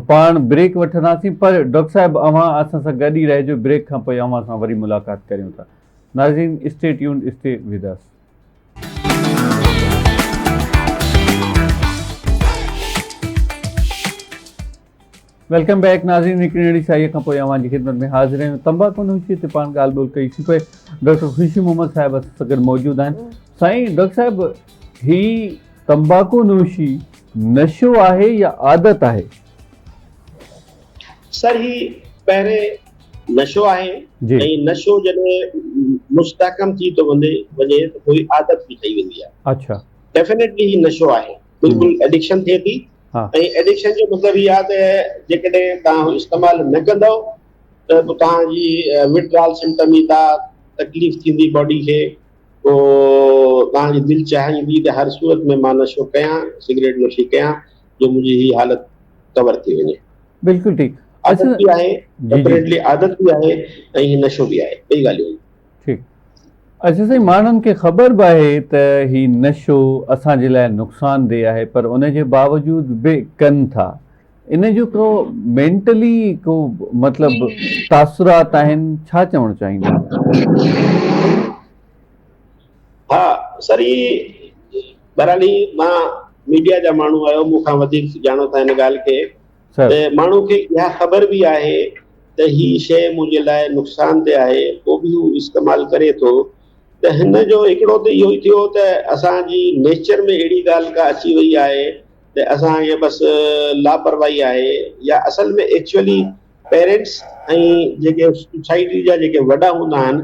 پاڻ بريڪ وٺنداسين پر ڊاڪٽر صاحب اوهان اسان سان گڏ ئي رهجو بريڪ کان پوء اوهان سان وري ملاقات ڪريون ٿا ناظرين stay tuned stay with us. Welcome back ناظرين هڪڙي ننڍڙي سائيء کان پوء اوهان جي خدمت ۾ حاضر آهيون تمباڪو نوشي تي پاڻ ڳالهه ٻولهه ڪئي سين پئي ڊاڪٽر خوشي محمد صاحب اسان سان گڏ موجود آهن سائين ڊاڪٽر صاحب هي تمباڪو نوشي نشو آهي يا عادت آهي؟ سر هي پهرين نشو آهي ۽ نشو جڏهن مستحڪم ٿي ٿو وڃي وڃي ته پوء عادت به ٺهي ويندي آهي. اڇا. ڊيفينيٽلي هي نشو آهي بلڪل ايڊڪشن ٿئي ٿي ۽ ايڊڪشن جو مطلب هي آهي ته جيڪڏهن توهان استعمال نه ڪندؤ ته پوء توهان جي وڊرال سمپٽم ايندا، تڪليف ٿيندي باڊي کي، پوء توهان جي دل چاهيندي ته هر صورت ۾ مان نشو ڪيان، سگريٽ نوشي ڪيان جو منهنجي هي حالت ڪور ٿي وڃي. بلڪل ٺيڪ. عادت به آهي، ڊيفينيٽلي عادت به آهي ۽ هي نشو به آهي، ٻئي ڳالهيون آهن. ٺيڪ. اڇا سائين ماڻهن کي خبر به آهي ته هي نشو اسان جي لاء نقصان ده آهي پر ان جي باوجود به ڪن ٿا ان جو ڪو مينٽلي ڪو مطلب تاثرات آهن ڇا چوڻ چاهيندا؟ ها سر هي بهرحال هي مان ميڊيا جا ماڻهو آهيو مون کان وڌيڪ ڄاڻو ٿا هن ڳالهه کي ته ماڻهو کي اها خبر به آهي ته هي شيء منهنجي لاء نقصان ده آهي پوء به هو استعمال ڪري ٿو ته هن جو هڪڙو ته اهو ئي ٿيو ته اسان جي نيچر ۾ اهڙي ڳالهه ڪا اچي وئي آهي ته اسان کي بس لاپرواهي آهي يا اصل ۾ ايڪچوئلي پيرنٽس ۽ جيڪي سوسائٽي جا جيڪي وڏا هوندا آهن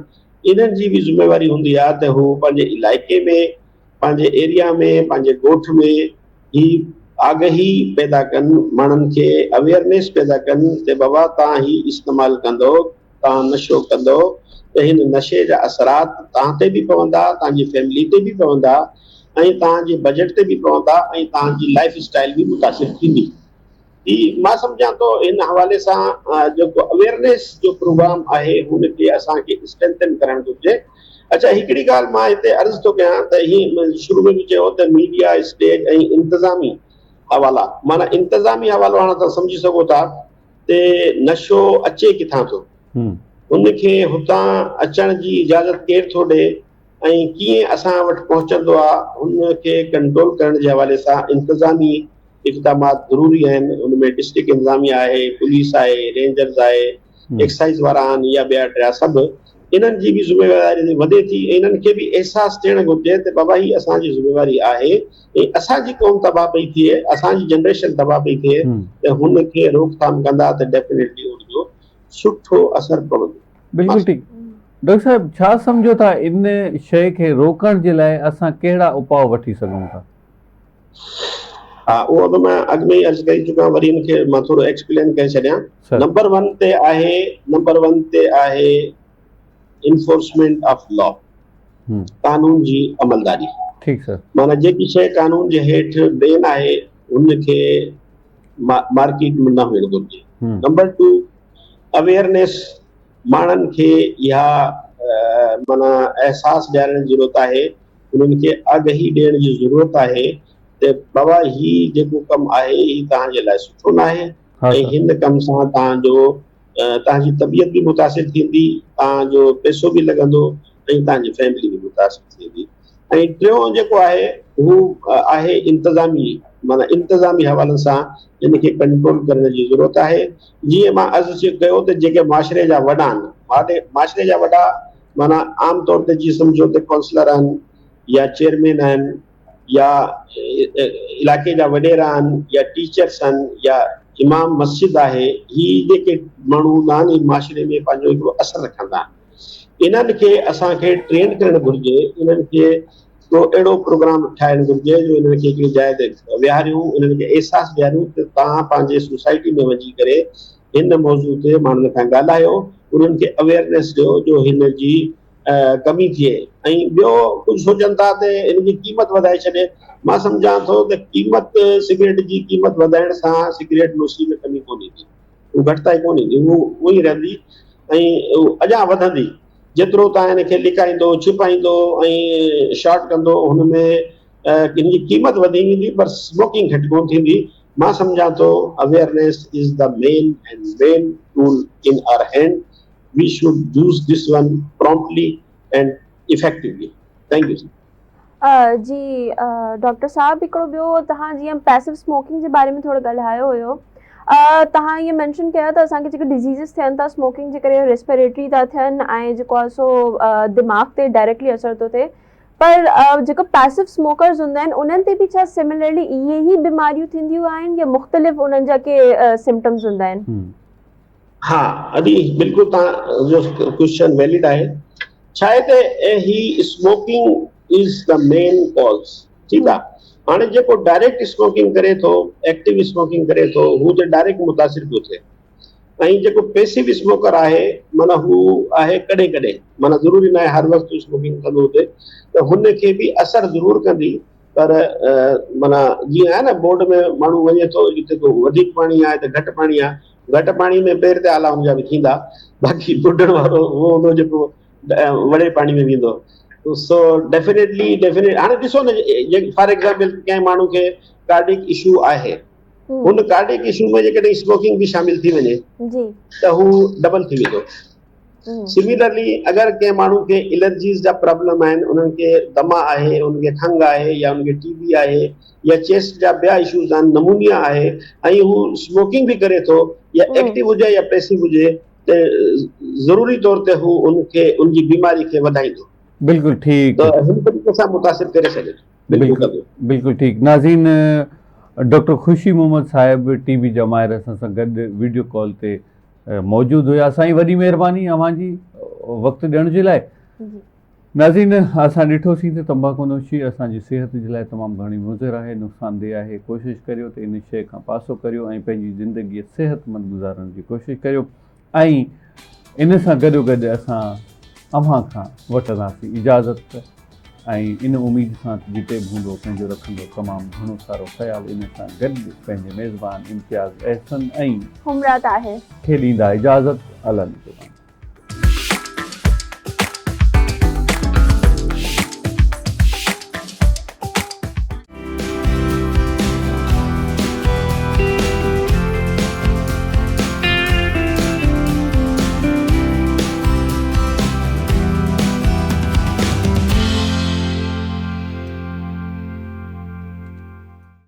انهن جي به ذميواري هوندي آهي ته هو پنهنجي علائقي ۾ پنهنجي ايريا ۾ پنهنجي ڳوٺ ۾ هي آگهي پيدا ڪن ماڻهن کي اويئرنيس پيدا ڪن ته بابا توهان هي استعمال ڪندو توهان نشو ڪندو ته هن نشي جا اثرات توهان تي به پوندا توهان جي فيملي تي به پوندا ۽ توهان جي بجيٽ تي به پوندا ۽ توهان جي لائف اسٽائل به متاثر ٿيندي. هي مان سمجهان ٿو ان حوالي سان جيڪو اويئرنيس جو پروگرام آهي هن کي اسان کي اسٽرينٿن ڪرڻ گهرجي. اڇا هڪڙي ڳالهه مان هتي عرض ٿو ڪيان ته هي شروع ۾ به چيو ته ميڊيا اسٽيج ۽ انتظامي حوالا معنيٰ انتظامي حوالو هاڻ توهان سمجهي سگهو ٿا ته نشو اچي ڪٿان ٿو ان کي هتان اچڻ جي اجازت ڪير ٿو ڏي ۽ ڪيئن اسان وٽ پهچندو آ ان کي ڪنٽرول ڪرڻ جي حوالي سان انتظامي اقدامات ضروري آهن ان ۾ ڊسٽرڪٽ انتظاميا آهي پوليس آهي رينجرز آهي ايڪسائيز وارا آهن يا ٻيا ٽيا سڀ انهن جي به ذميواري وڌي ٿي ۽ انهن کي به احساس ٿيڻ گهرجي ته بابا هي اسان جي ذميواري آهي ۽ اسان جي قوم تباهه پئي ٿئي اسان جي جنريشن تباهه پئي ٿئي ته هن کي روڪٿام ڪندا ته ڊيفينيٽلي ان جو سٺو اثر پوندو. بلڪل ٺيڪ ڊاڪٽر صاحب ڇا سمجهو ٿا ان شيء کي روڪڻ جي لاء اسان ڪهڙا اپاء وٺي سگهون ٿا؟ ها اهو ته مان اڳ ۾ ئي عرض ڪري چڪو آهيان وري ان کي مان ٿورو ايڪسپلين ڪري ڇڏيان نمبر ون تي آهي نمبر ون تي آهي انفورسمينٽ آف لا قانون جي عملداري ٺيڪ سر معنيٰ جيڪي شيء قانون جي هيٺ بين آهي ان کي مارڪيٽ ۾ نه هجڻ گهرجي نمبر ٽو اويئرنيس ماڻهن کي اها معنيٰ احساس ڏيارڻ جي ضرورت آهي انهن کي آگهي ڏيڻ جي ضرورت آهي ته بابا هي جيڪو ڪم آهي هي توهان جي لاء سٺو ناهي ۽ هن ڪم سان توهان جو توهان جي طبيعت به متاثر ٿيندي توهان جو پئسو به لڳندو ۽ توهان جي فيملي به متاثر ٿيندي ۽ ٽيون جيڪو آهي هو آهي انتظامي معنيٰ انتظامي حوالن سان ان کي ڪنٽرول ڪرڻ جي ضرورت آهي جيئن مان عرض ڪيو ته جيڪي معاشري جا وڏا آهن معاشري جا وڏا معنيٰ عام طور تي جيئن سمجهو ته ڪائونسلر آهن يا چيئرمين آهن يا علائقي جا وڏيرا آهن يا ٽيچرس آهن يا امام مسجد آهي هي جيڪي ماڻهو هوندا آهن هي معاشري ۾ پنهنجو هڪڙو اثر رکندا آهن انهن کي اسان کي ٽرين ڪرڻ گهرجي انهن کي ڪو اهڙو پروگرام ٺاهڻ گهرجي جو انهن کي هڪڙي جاء تي ويهاريون انهن کي احساس ڏياريون ته توهان پنهنجي سوسائٽي ۾ وڃي ڪري هن موضوع تي ماڻهن کان ڳالهايو انهن کي اويئرنيس ڏيو جو هن جي ڪمي ٿئي ۽ ٻيو ڪجهه سوچن ٿا ته هن جي قيمت وڌائي ڇڏي مان سمجهان ٿو ته قيمت سگريٽ جي قيمت وڌائڻ سان سگريٽ نوشي ۾ ڪمي ڪونه ايندي هو گهٽتائي ڪونه ايندي هو اها ئي رهندي ۽ اڃا وڌندي جيترو توهان هن کي لڪائيندو ڇپائيندو ۽ شارٽ ڪندو هن ۾ هن جي قيمت وڌي ويندي پر سموڪنگ گهٽ ڪونه ٿيندي مان سمجهان ٿو awareness is the main and main tool in our hand we should use this one promptly and effectively thank you sir. جي ڊاڪٽر صاحب هڪڙو ٻيو توهان جيئن پيسو اسموڪنگ جي باري ۾ ٿورو ڳالهايو هيو توهان ائين مينشن ڪيو ته اسان کي جيڪي ڊزيزز ٿين ٿا اسموڪنگ جي ڪري ريسپيريٽري ٿا ٿين ۽ جيڪو آهي سو دماغ تي ڊائريڪٽلي اثر ٿو ٿئي پر جيڪو پيسو اسموڪرز هوندا آهن انهن تي به ڇا سملرلي اهي ئي بيماريون ٿينديون آهن يا مختلف انهن جا ڪي سمپٽمز هوندا آهن؟ ها ادي بلڪل توهان جو ڪوئسچن ويلڊ آهي. ڇا آهي ته هي smoking is the main cause ٺيڪ آ هاڻي جيڪو ڊائريڪٽ اسموڪنگ ڪري ٿو ايڪٽو اسموڪنگ ڪري ٿو هو ته ڊائريڪٽ متاثر پيو ٿئي ۽ جيڪو پيسو اسموڪر آهي معنيٰ هو آهي ڪڏهن ڪڏهن معنيٰ ضروري ناهي هر وقت اسموڪنگ ڪندو هجي ته هن کي به اثر ضرور ڪندي پر معنيٰ جيئن آهي نه بورڊ ۾ ماڻهو وڃي ٿو جتي ڪو وڌيڪ پاڻي آهي ته گهٽ پاڻي آهي گهٽ پاڻي ۾ پير تي آلا هن جا به ٿيندا باقي ٻڏڻ وارو اهو هوندو جيڪو وڏي پاڻي ۾ ويندو سو ڊيفينيٽلي ڊيفينيٽ هاڻي ڏسو نه فار ايگزامپل ڪنهن ماڻهو کي ڪارڊيڪ اشو آهي هن ڪارڊيڪ اشو ۾ جيڪڏهن اسموڪنگ به شامل ٿي وڃي جي ته هو ڊبل ٿي ويندو سميلرلي اگر ڪنهن ماڻهو کي الرجيز جا پرابلم آهن انهن کي دما آهي انهن کي کنگهه آهي يا انهن کي ٽي بي آهي يا چيسٽ جا ٻيا اشوز آهن نمونيا آهي ۽ هو اسموڪنگ به ڪري ٿو يا ايڪٽو هجي يا پيسو هجي ته ضروري طور تي هو ان کي ان جي بيماري کي وڌائيندو. بلڪل ٺيڪ. ته هن طريقي سان متاثر ڪري سگهي ٿو. بلڪل ڪندو. بلڪل ٺيڪ ناظرين ڊاڪٽر خوشي محمد صاحب ٽي وي جا ماهر اسان سان گڏ ويڊيو ڪال تي موجود هيا سائين وڏي مهرباني اوهان جي وقت ڏيڻ جي لاء. ناظرين اسان ڏٺوسين ته تمباڪو نوشي اسان جي صحت جي لاء تمام گهڻي مضر آهي، نقصان ده آهي، ڪوشش ڪريو ته ان شيء کان پاسو ڪريو ۽ پنهنجي زندگي صحتمند گذارڻ جي ڪوشش ڪريو ۽ ان سان گڏوگڏ اسان اوهان کان وٺنداسين اجازت ۽ ان اميد سان ته جتي به هوندو پنهنجو رکندو تمام گهڻو سارو خيال ان سان گڏ پنهنجي ميزبان امتياز احسن ۽ حمرا طاهر کي ڏيندا اجازت الله نگهبان.